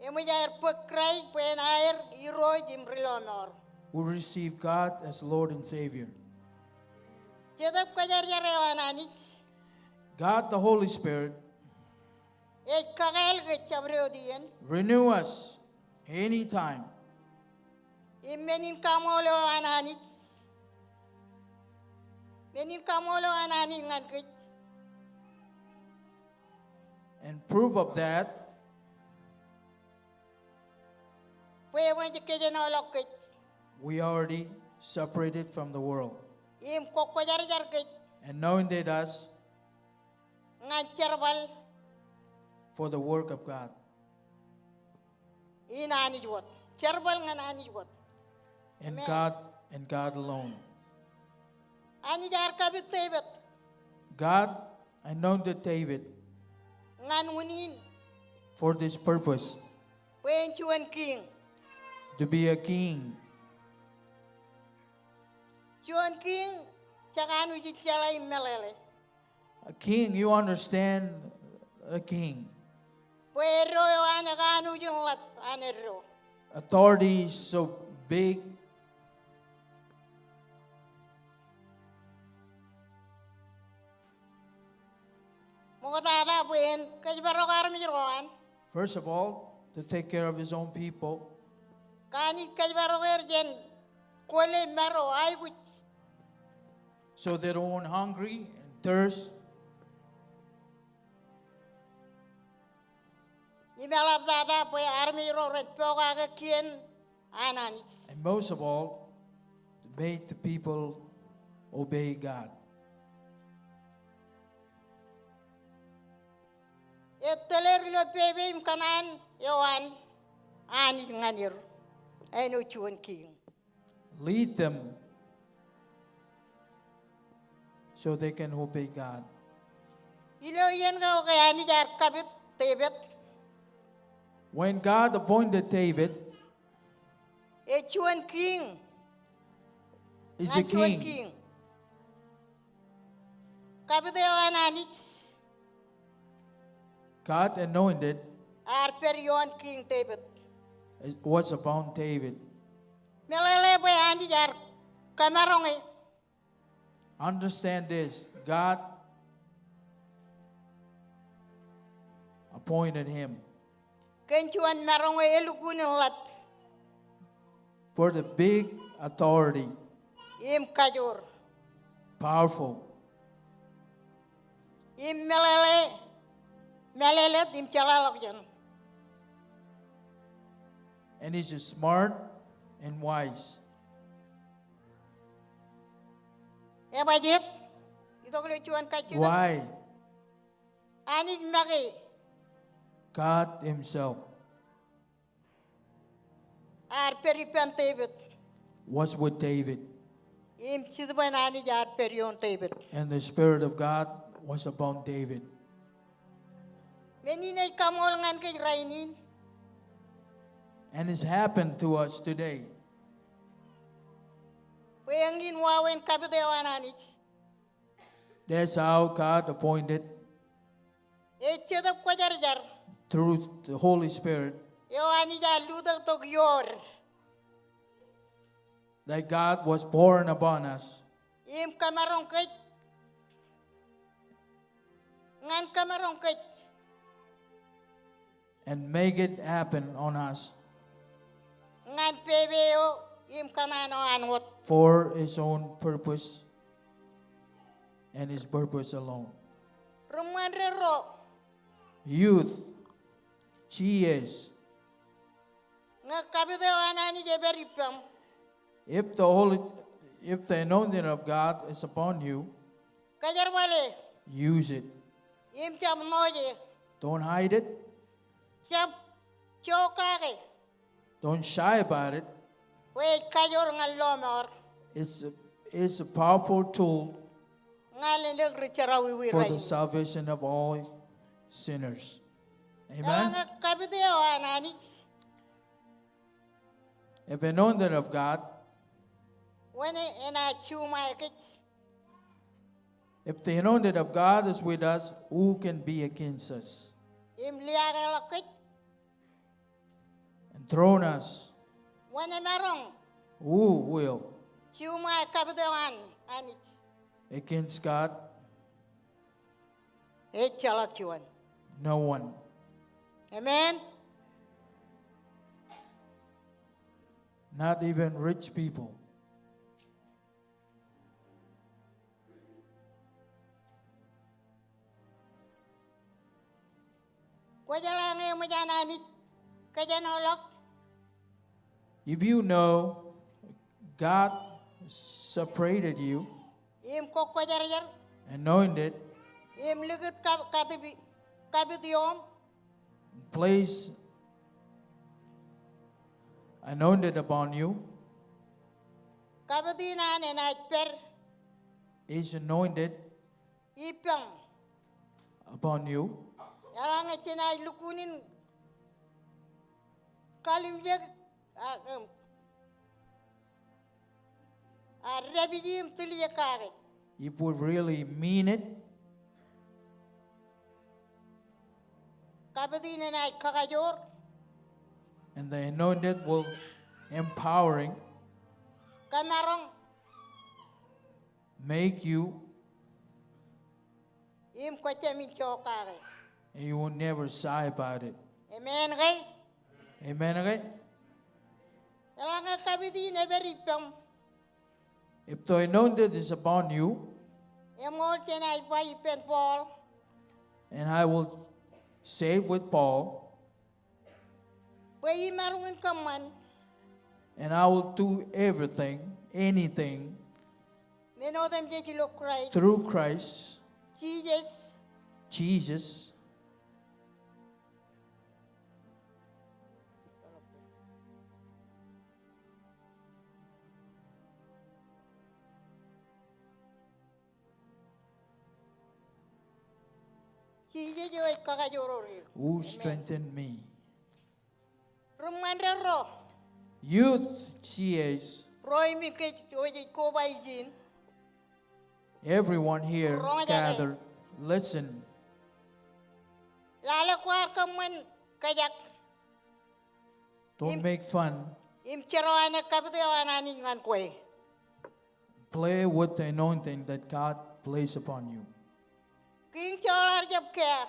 Eṃōj aer bōk Kraist bwe en aer Irooj im Rilọmọọr. Who receive God as Lord and Savior. Jetōb Kwōjarjar eo an Anij. God the Holy Spirit. Ej kakāāl kōj jabdewōt iien. Renew us anytime. Im men in kaṃool eo an Anij. Men in kaṃool eo an Anij ñan kōj. And proof of that. Bwe eṃōj kōjenolọk kōj. We already separated from the world. Im kwō kwōjarjar kōj. Anointed us. Ñan jerbal. For the work of God. In Anij wōt. Jerbal ñan Anij wōt. And amen. God, and God alone. Anij ear kapit Devid. God anointed David. Ñan unin. For this purpose. Bwe en juon kiiñ. To be a king. Juon kiiñ, jekanooj in jeḷā im meḷeḷe. A king, you understand a king. Bwe eddo eo an ekanooj in ḷap an eddo. Authority is so big. Ṃoktata bwe en kōjparok armej ro an. First of all, to take care of his own people. Kōn Anij kōjparok er jān kwōle, maro, aikuj. So they don't hungry and thirst. Im eḷaptata bwe armej ro ren pokake kien an Anij. And most of all, to make the people obey God. Ej tōl er ilo pepe im kōṇaan eo an Anij ñan er. Āinwōt juon kiiñ. Lead them so they can obey God. Ilo iien ko ke Anij ear kapit Devid. When God appointed David, ej juon kiiñ. Is a king. Ñan juon kiiñ. Kapit eo an Anij. God anointed. Ear pād ioon Kiiñ Devid. It was upon David. Meḷeḷe bwe Anij ear kōmaroñ e. Understand this. God appointed him. Kōn juon maroñ eo elukkuun in ḷap. For the big authority. Im kajoor. Powerful. Im meḷeḷe, mālōtlōt im jeḷāḷọkjeṇ. And he's smart and wise. Ebajjeet, itok ilo juon kajjitōk. Why? Anij make God himself ear pād ippān Devid. Was with David. Im Jetōb an Anij ear pād ioon Devid. And the Spirit of God was upon David. Men in ej kaṃool ñan kōj rainin. And it's happened to us today. Bwe eñin wāween kapit eo an Anij. That's how God appointed. Ej Jetōb Kwōjarjar. Through the Holy Spirit. Eo Anij ear lutōktok iood. That God was pouring upon us. Im kōmaroñ kōj. Ñan kōmaroñ kōj. And make it happen on us. Ñan pepe eo im kōṇaan eo an wōt. For his own purpose and his purpose alone. Ri ṃōn ro. Youth, G As. Ñe kapit eo an Anij ej pād ippām. If the Holy, if the anointing of God is upon you, kōjerbale. Use it. Im jab ṇooje. Don't hide it. Jab jokake. Don't shy about it. Bwe ej kajoor ñan lọmọọr. It's a, it's a powerful tool ñan elōñ ri jerọwiwi for the rainin. Salvation of all sinners. Amen. Eḷaññe kapit eo an Anij. If anointed of God, wōn enaaj juṃae kōj? If the anointed of God is with us, who can be against us? Im liaakḷọk kōj. And throne us. Wōn emaroñ. Who will? Juṃae kapit eo an Anij. Against God? Ejjeḷọk juon. No one. Amen. Not even rich people. Kwōjeḷā ñe eṃōj an Anij kōjenoḷọk. If you know God separated you, im kwō kwōjarjar, anointed, im likūt kab-, katipi-, kapit ioṃ, place anointed upon you, kapit in an enaaj pād, is anointed, ippām, upon you. Eḷaññe jenaaj lukkuun in kalimjek, a, im, a, dāpiji im tiljek kake. If we really mean it, kapit in enaaj kakajoor. And the anointed will empowering, kōmaroñ, make you, im kwō jāmin jokake. And you will never shy about it. Amen ke? Amen ke? Eḷaññe kapit in ej pād ippām. If the anointed is upon you, eṃool jenaaj ba ippān Paul, and I will say with Paul, bwe imaroñ in kōṃṃan. And I will do everything, anything, men otemjej ilo Kraist, through Christ, Jisōs, Jesus. Jisōs eo ej kakajoor eok. Who strengthened me? Ri ṃōn ro. Youth, G As. Ro im kōj eo jej koba ijin. Everyone here gathered, listen. Lale kwaar kōṃṃan kōjak. Don't make fun. Im jerọwane kapit eo an Anij ñan kwe. Play with the anointing that God placed upon you. King Saul ear jab care.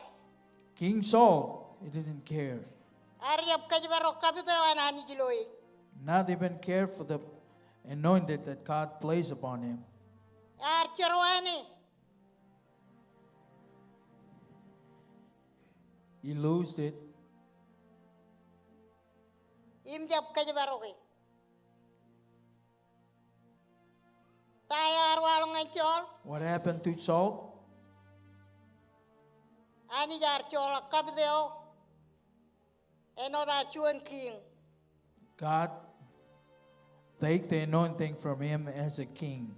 King Saul, he didn't care. Ear jab kōjparok kapit eo an Anij ilo e. Not even care for the anointed that God placed upon him. Ear jerọwane. He lost it. Im jab kōjparoke. Ta eo ear waḷọk ñan Saul? What happened to Saul? Anij ear joḷọk kapit eo Āinwōt ear juon kiiñ. God take the anointing from him as a king.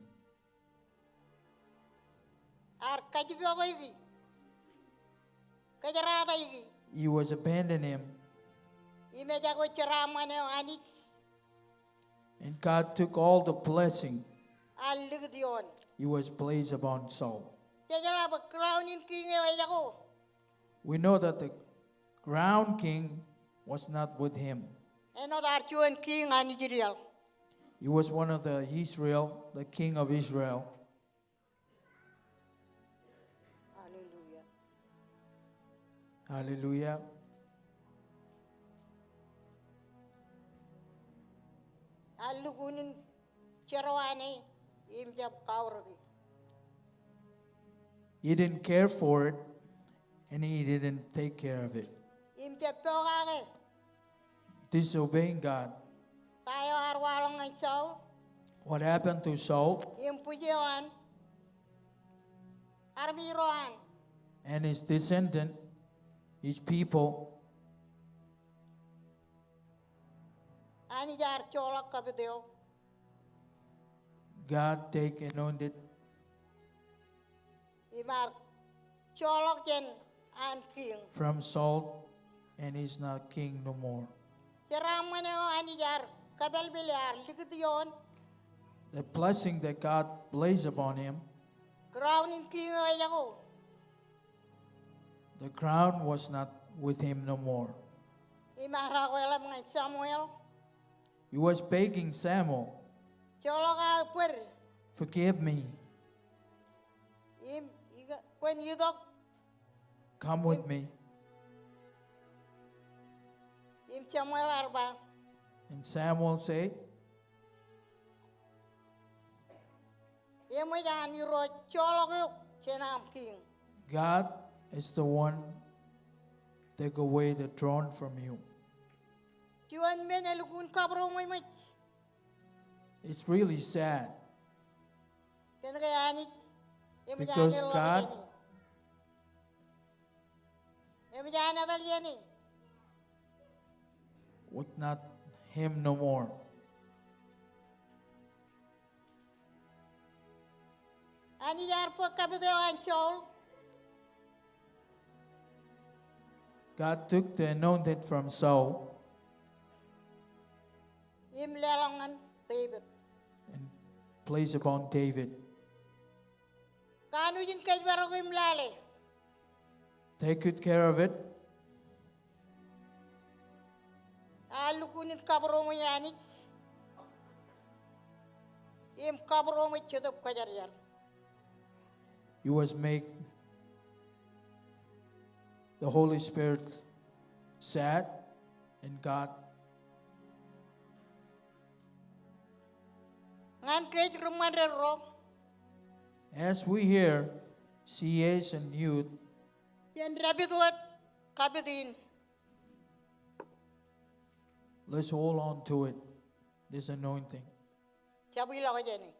Ear kajjipọkweiki. Kōjerataiki. He was abandon him. Im ejako jeraaṃṃan eo Anij. And God took all the blessing. Ear likūt ioon. He was placed upon Saul. Jej jeḷā bwe crown in kiiñ eo ejako. We know that the crown king was not with him. Āinwōt ear juon kiiñ an Israel. He was one of the Israel, the king of Israel. Hallelujah. Hallelujah. Ear lukkuun in jerọwane im jab kaorōki. He didn't care for it, and he didn't take care of it. Im jab pokake. Disobeying God. Ta eo ear waḷọk ñan Saul? What happened to Saul? Im bwij eo an armej ro an. And his descendant, his people. Anij ear joḷọk kapit eo. God take anointed. Im ear joḷọk jān an kiiñ. From Saul, and he's not king no more. Jeraaṃṃan eo Anij ear kōpālpāle ear likūt ioon. The blessing that God placed upon him. Crown in kiiñ eo ejako. The crown was not with him no more. Im ear akweḷap ñan Samuel. He was begging Samuel, joḷọk aō bōd. Forgive me. Im ika, kwōn itok. Come with me. Im Samuel ear ba. And Samuel said, Eṃōj an Irooj joḷọk eok jān aṃ kiiñ. God is the one take away the throne from you. Juon men elukkuun kabūroṃōjṃōj. It's really sad. Kōn ke Anij eṃōj an etal jāne. Because God Eṃōj an etal jāne. Would not him no more. Anij ear bōk kapit eo an Saul. God took the anointed from Saul. Im leḷọk ñan David. And place upon David. Kanooj in kōjparok im lale. Take good care of it. Ear lukkuun in kabūroṃōj Anij. Im kabūroṃōj Jetōb Kwōjarjar. You must make the Holy Spirit sad in God. Ñan kōj ri ṃaded ro. As we hear, C As and youth. Jen dāpit wōt kapit in. Let's hold on to it, this anointing. Jab ilọk jāne.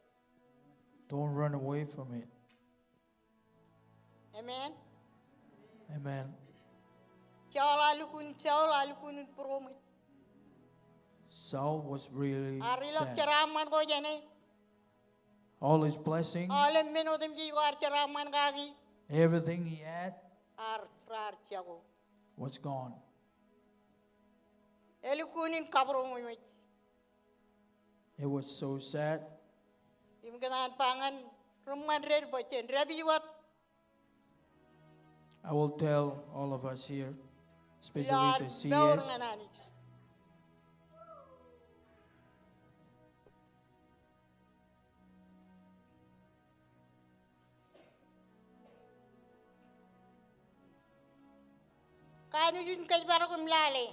Don't run away from it. Amen. Amen. Saul ear lukkuun, Saul ear lukkuun būroṃōj. Saul was really sad. Ear ilọk jeraaṃṃan ko jāne. All his blessing. Aolep men otemjej ko ear jeraaṃṃan kaki. Everything he had. Ear, raar jako. Was gone. Elukkuun in kabūroṃōjṃōj. It was so sad. Im kōn an ba ñan ri ṃaded bwe jen dāpij wōt. I will tell all of us here, especially the C As. Ilo ad mour ñan Anij. Kanooj in kōjparok im lale.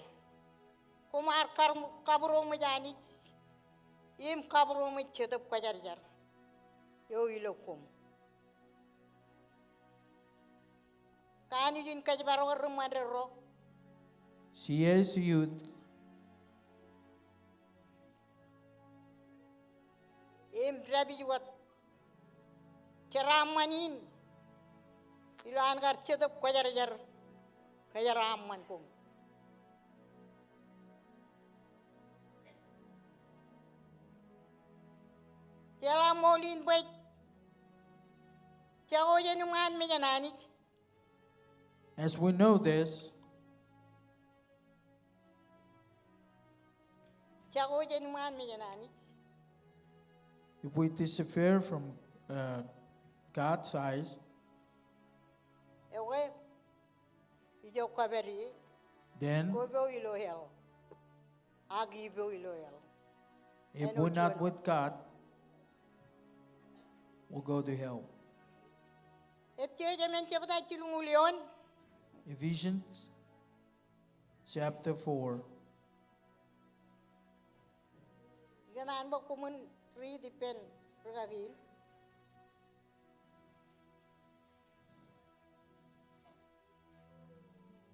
Koṃ ar kar-, kabūroṃōj Anij. Im kabūroṃōj Jetōb Kwōjarjar eo ilo koṃ. Kanooj in kōjparok ri ṃaded ro. C As youth. Im dāpij wōt jeraaṃṃan in ilo an kar Jetōb Kwōjarjar kōjeraaṃṃan koṃ. Jeḷā ṃool in bwe jako jān iṃaan mejān Anij. As we know this, jako jān iṃaan mejān Anij. If we disappear from, uh, God's eyes, ekwe, ijo kōpād ie, then kopo ilo hell. Ak ipo ilo hell. If we're not with God, we'll go to hell. Epesōs emān jebta jilñuul eoon. Ephesians chapter four. Ikōṇaan bwe koṃwin riit ippān rūkaki in.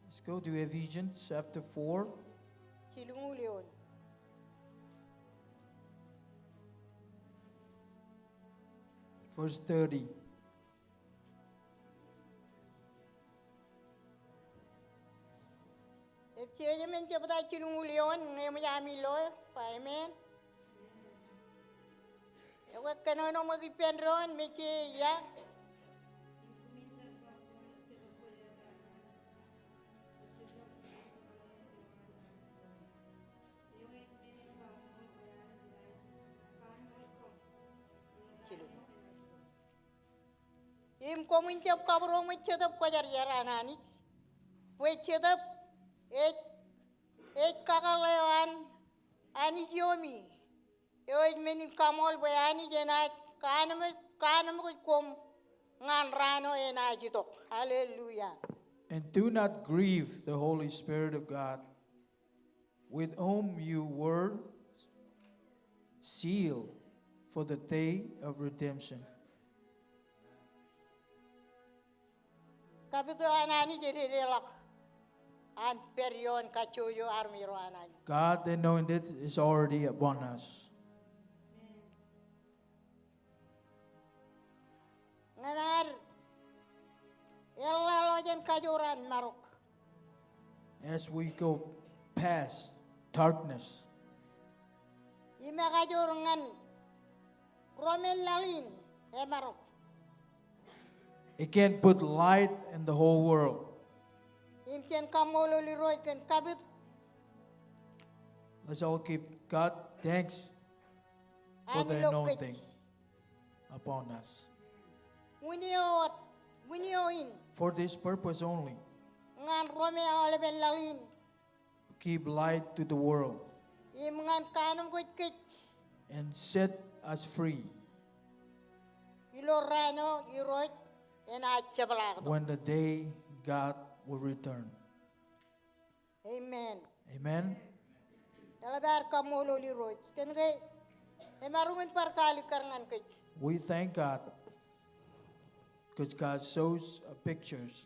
Let's go to Ephesians chapter four. Jilñuul eoon. Verse thirty. Epesōs emān jebta jilñuul eoon, ñe eṃōj ami lo, ba amen. Ekwe kōnono ṃōk ippān doon, mejje ia. Im koṃwin jab kabūroṃōj Jetōb Kwōjarjar an Anij. Bwe Jetōb ej, ej kakōḷḷe eo an Anij iomi. Eo ej men in kaṃool bwe Anij enaaj kaanemkwōj, kaanemkwōj koṃ ñan raan eo enaaj itok. Hallelujah. And do not grieve the Holy Spirit of God, with whom you were sealed for the day of redemption. Kapit eo an Anij ededeḷọk an pād ioon kajjojo armej ro an Anij. God the anointed is already upon us. Ñan ad eḷḷāḷọk jān kajoor an marok. As we go past darkness. Im ekajoor ñan ro me laḷ in emarok. It can put light in the whole world. Im jen kaṃṃoolol Irooj kōn kapit. Let's all give God thanks for the anointing upon us. Wūn eo, wūn eo in. For this purpose only. Ñan ro me aolepān laḷ in. Give light to the world. Im ñan kaanemkwōj kōj. And set us free. Ilo raan eo Irooj enaaj jepḷaaktok. When the day God will return. Amen. Amen. Eḷap ad kaṃṃoolol Irooj kōn ke emaroñ in bar kaalikkar ñan kōj. We thank God because God shows, uh, pictures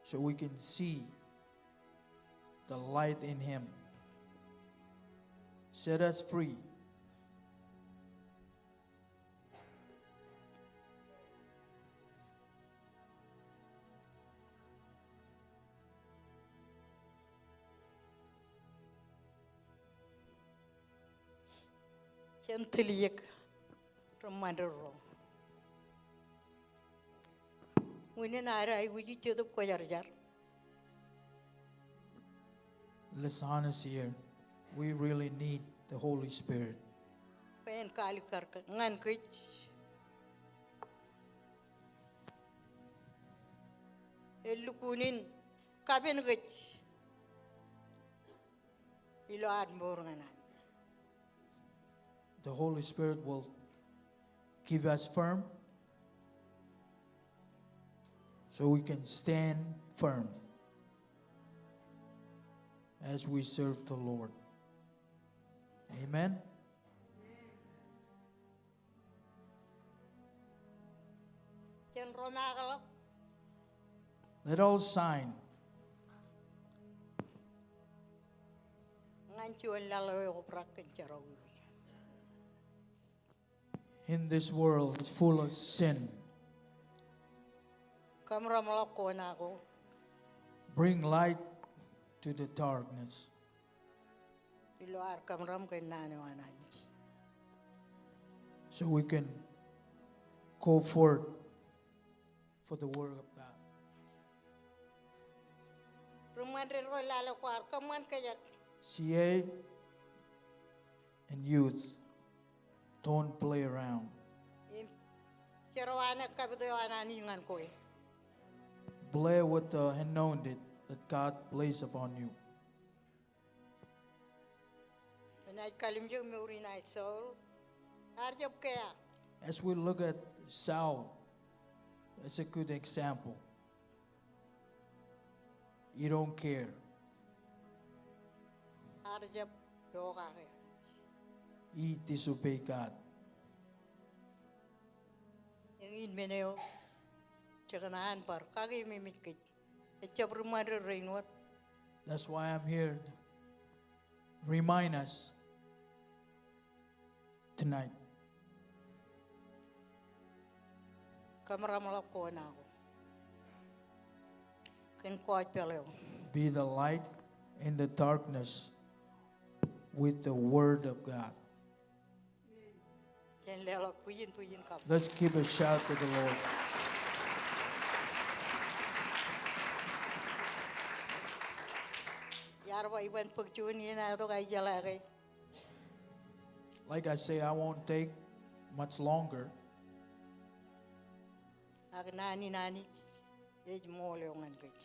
so we can see the light in Him. Set us free. Jen tiljek reṃṃan doon. Unin ad aikuji Jetōb Kwōjarjar. Let's honest here. We really need the Holy Spirit. Bwe en kaalikkar ñan kōj. Elukkuun in kapen kōj ilo ad mour ñan Anij. The Holy Spirit will keep us firm so we can stand firm as we serve the Lord. Amen. Jen ro makḷọk. Let all sign. Ñan juon laḷ eo ekobrak kōn jerọwiwi. In this world is full of sin. Kōṃṃanḷọk ko naan ko. Bring light to the darkness. Ilo ad kōṃṃan kōn naan eo an Anij. So we can go forth for the work of God. Ri ṃandeḷ ro lale kwaar, kōṃṃan kōjak. C A and youth, don't play around. Im jerọwaane kapit eo an Anij ñan kwe. Play with the anointing that God placed upon you. Enaaj kallimjek mour in aer Saul, ear jab kea. As we look at Saul, that's a good example. He don't care. Ear jab pokake. He disobey God. Eñin men eo jekōṇaan bar kakememej kōj. Ejab ri ṃandeḷ rein wōt. That's why I'm here to remind us tonight. Kōmraṃḷọk ko naan ko kōn gospel eo. Be the light in the darkness with the word of God. Jen leḷọk bwijin, bwijin kaṃ. Let's give a shout to the Lord. Iar ba iban bōk juon iien aō tok, ij jeḷā ke. Like I say, I won't take much longer. Ak naan in Anij ej ṃool eo ñan kōj.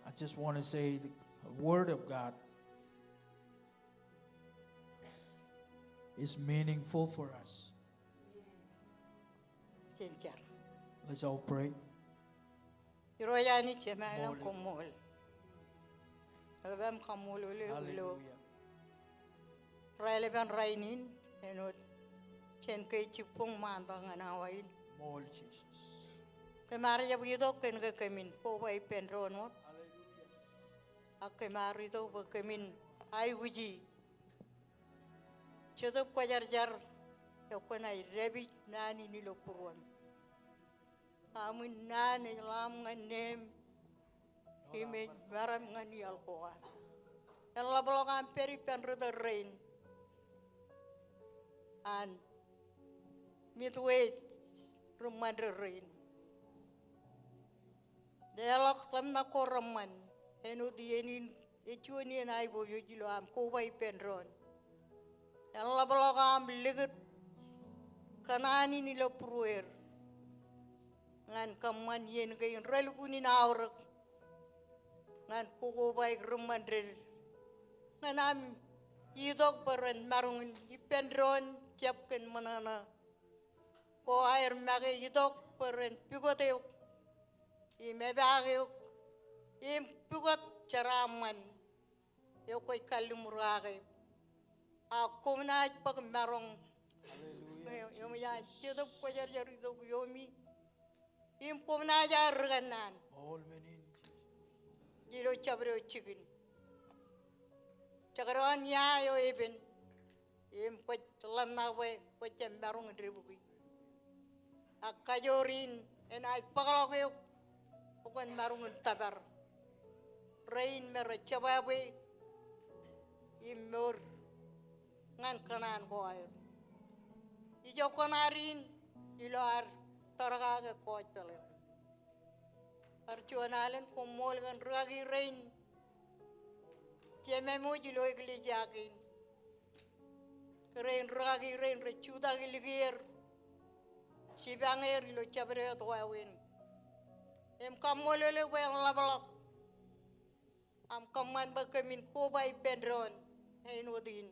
I just want to say the word of God is meaningful for us. Jen jar. Let's all pray. Irooj Anij, jemem aelōñ, koṃṃool. Eḷap am kaṃṃoolol eok ilo raelepin rainin, āinwōt jān ke jibboñ ṃaantak ñan awa in. Kōm ar jab itok kōn ke kōmin koba ippān doon wōt. Ak kōm ar itok bwe kōmin aikuji Jetōb Kwōjarjar eo kwōnaaj dāpij naan in ilo būruōm. Aṃ in naan ej ḷaaṃ ñan neem im ej meram ñan iaḷ ko an. En ḷapḷọk aṃ pād ippān ri tōl rein an Midwest, ri ṃandeḷ rein. Leḷọk ḷōmṇak ko reṃṃan, āinwōt iien in ej juon iien aiboojoj ilo aṃ koba ippān doon. En ḷapḷọk aṃ likūt kōṇaan in ilo būrueir ñan kōṃṃan iien kein relukkuun in aorōk ñan kokobaik ri ṃandeḷ ñan aṃ itok bwe ren maroñ in ippān doon jab kōn ṃōṇōṇō ko aer make itok bwe ren pukot eok im epaak eok im pukot jeraaṃṃan eo kwōj kalliṃur kake. Ak koṃ naaj bōk maroñ. Hallelujah, eṃōj an Jetōb Kwōjarjar itok iomi im koṃ naaj aō ri kōnnaan ilo jabdewōt jikin. Jekdọọn ia eo epen im kwōj ḷōmṇak bwe kwōj jab maroñ in debukwi. Ak kajoor in enaaj bōkḷọk eok bwe kwōn maroñ in tōpar rein me rej jebwābwe im mour ñan kōṇaan ko aer. Ijo kōṇaan in ilo ad tōre kake gospel eo. Bar juon alen koṃṃool kōn rūkaki rein jemāmwōj ilo eklejia kein. Rein rūkaki rein rej jutak ilikier, jipañ er ilo jabdewōt wāween. Im kaṃṃoolol eok bwe en ḷapḷọk aṃ kōṃṃan bwe kōmin koba ippān doon āinwōt in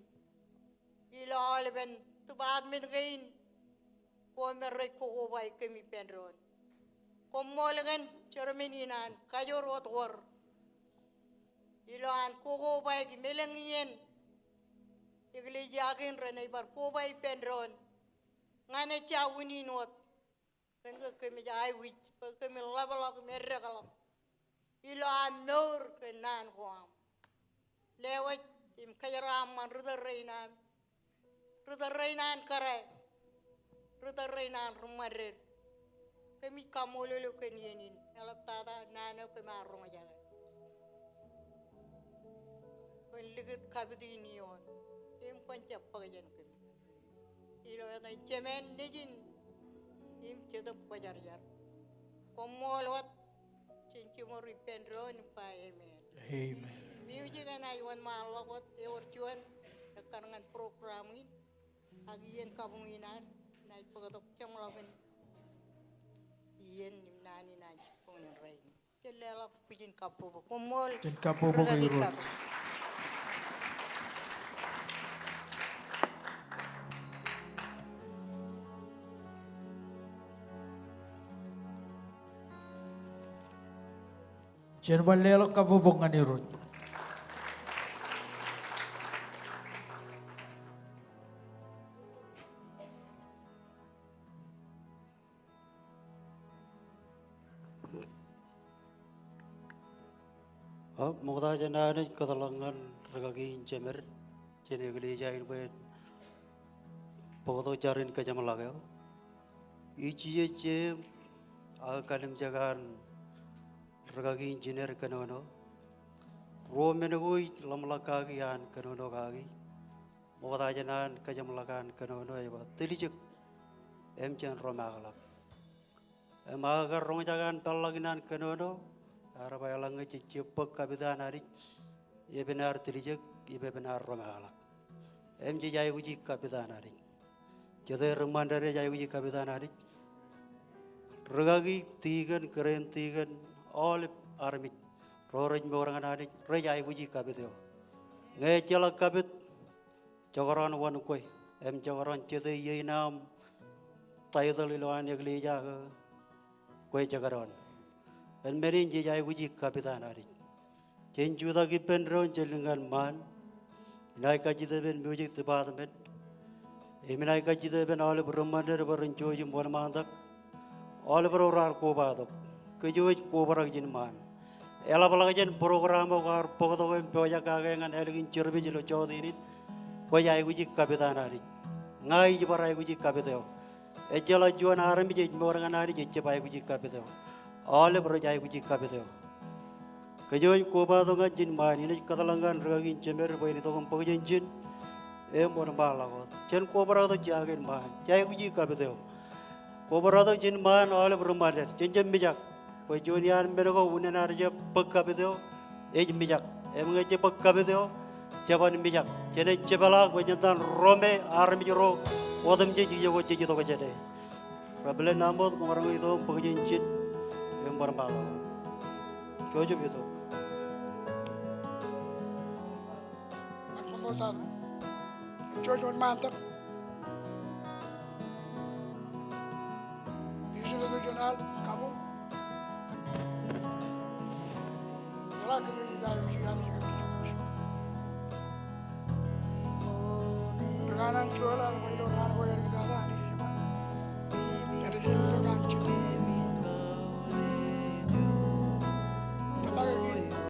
ilo aolepen department kein ko me rej kokobaik kōm ippān doon. Koṃṃool kōn chairman in an kajoor wōt wōr ilo an kokobaik im elōñ iien eklejia kein renaaj bar koba ippān doon ñan ejja unin wōt. Kōn ke kōmij aikuj bwe kōmin ḷapḷọk im eddekḷọk ilo aṃ mour kōn naan ko aṃ. Lewōj im kōjeraaṃṃan ri tōl rein aṃ, ri tōl rein an kōrā, ri tōl rein an ri ṃandeḷ. Kōmij kaṃṃoolol eok kōn iien in, eḷaptata naan eo kōm ar roñjake. Kwōn likūt kapit in ioon im kwōn jab bōk jān kōm. Ilo etan Jemān, Nejin im Jetōb Kwōjarjar. Koṃṃool wōt. Jen jiṃor ippān doon im ba amen. Amen. Music eṇ ej wōnṃaanḷọk wōt, ewōr juon ekkar ñan program in. Ak iien kabuñ in ad, inaaj bōktok jeṃḷọkin iien im naan in an jibboñ in rainin. Jen leḷọk bwijin kabbokbok. Koṃṃool. Jen kabbokbok rūkaki Irooj. Kabbokbok. Jen bar leḷọk kabbokbok ñan Irooj. Ṃokta jān Anij kōtḷọk ñan rūkaki in jemed jān eklejia in bwe en bōktok jar in kōjeṃḷọk eo. Ij jijet jeiū aō kalimjek an rūkaki in jined kōnono. Ruo men ko ij ḷōmṇak kaki an kōnono kaki. Ṃokta jān an kōjeṃḷọk an kōnono ej ba tiljek im jen romaakḷọk. Im aō kar roñjake an peḷḷọk in an kōnono, ear ba eḷaññe jej bōk kapit an Anij, epen ad tiljek, im epen ad romaakḷọk. Im jej aikuji kapit an Anij. Jete ri ṃandeḷ rej aikuji kapit an Anij? Rūkaki, tikōn, kōrā in tikōn, aolep armej ro rej mour ñan Anij rej aikuji kapit eo. Ñe ejjeḷọk kapit, jekdọọn wōn kwe, im jekdọọn jete iien aṃ title ilo an eklejia ke kwe jekdọọn. Im men in jej aikuji kapit an Anij. Jen jutak ippān doon, jen lōñ ñan ṃaan. Inaaj kajjitōk ippān music department. Im inaaj kajjitōk ippān aolep ri ṃandeḷ bwe ren jouj im wōnṃaantak. Aolep ro raar kobatok. Kōj wōj kobrak ijin ṃaan. Eḷapḷọk jān program eo kwaar bōktok im pojak kake ñan ālikin service ilo jota in in. Kwōj aikuji kapit an Anij. Ña ij bar aikuji kapit eo. Ejjeḷọk juon armej ej mour ñan Anij ejjab aikuji kapit eo. Aolep rej aikuji kapit eo. Kōj wōj kobatok ñan ijin ṃaan, inaaj kōtḷọk ñan rūkaki in jemed bwe en itok im bōk jān ijin im wōnṃaanḷọk wōt. Jen kobraktok jake in ṃaan, jej aikuji kapit eo. Kobraktok ijin ṃaan aolep ri ṃandeḷ, jen jab mijak. Bwe juon iaan men ko unin ad jab bōk kapit eo, ej mijak. Im ñe jej bōk kapit eo, jeban mijak. Jenaaj jepḷaak bwe jen iten ro me armej ro otemjej ijo ko jej itok jāne. Reverend Amos, koṃ maroñ itok im bōk jān ijin im bar ṃaanḷọk. Joseph itok. Ñan koṃṃool tata. Jouj wōnṃaantak. Ij itok jān al kabuñ. Eḷaññe kōj ej aikuji Anij, ri kanaan juon ḷọk ilo raan ko ej tata.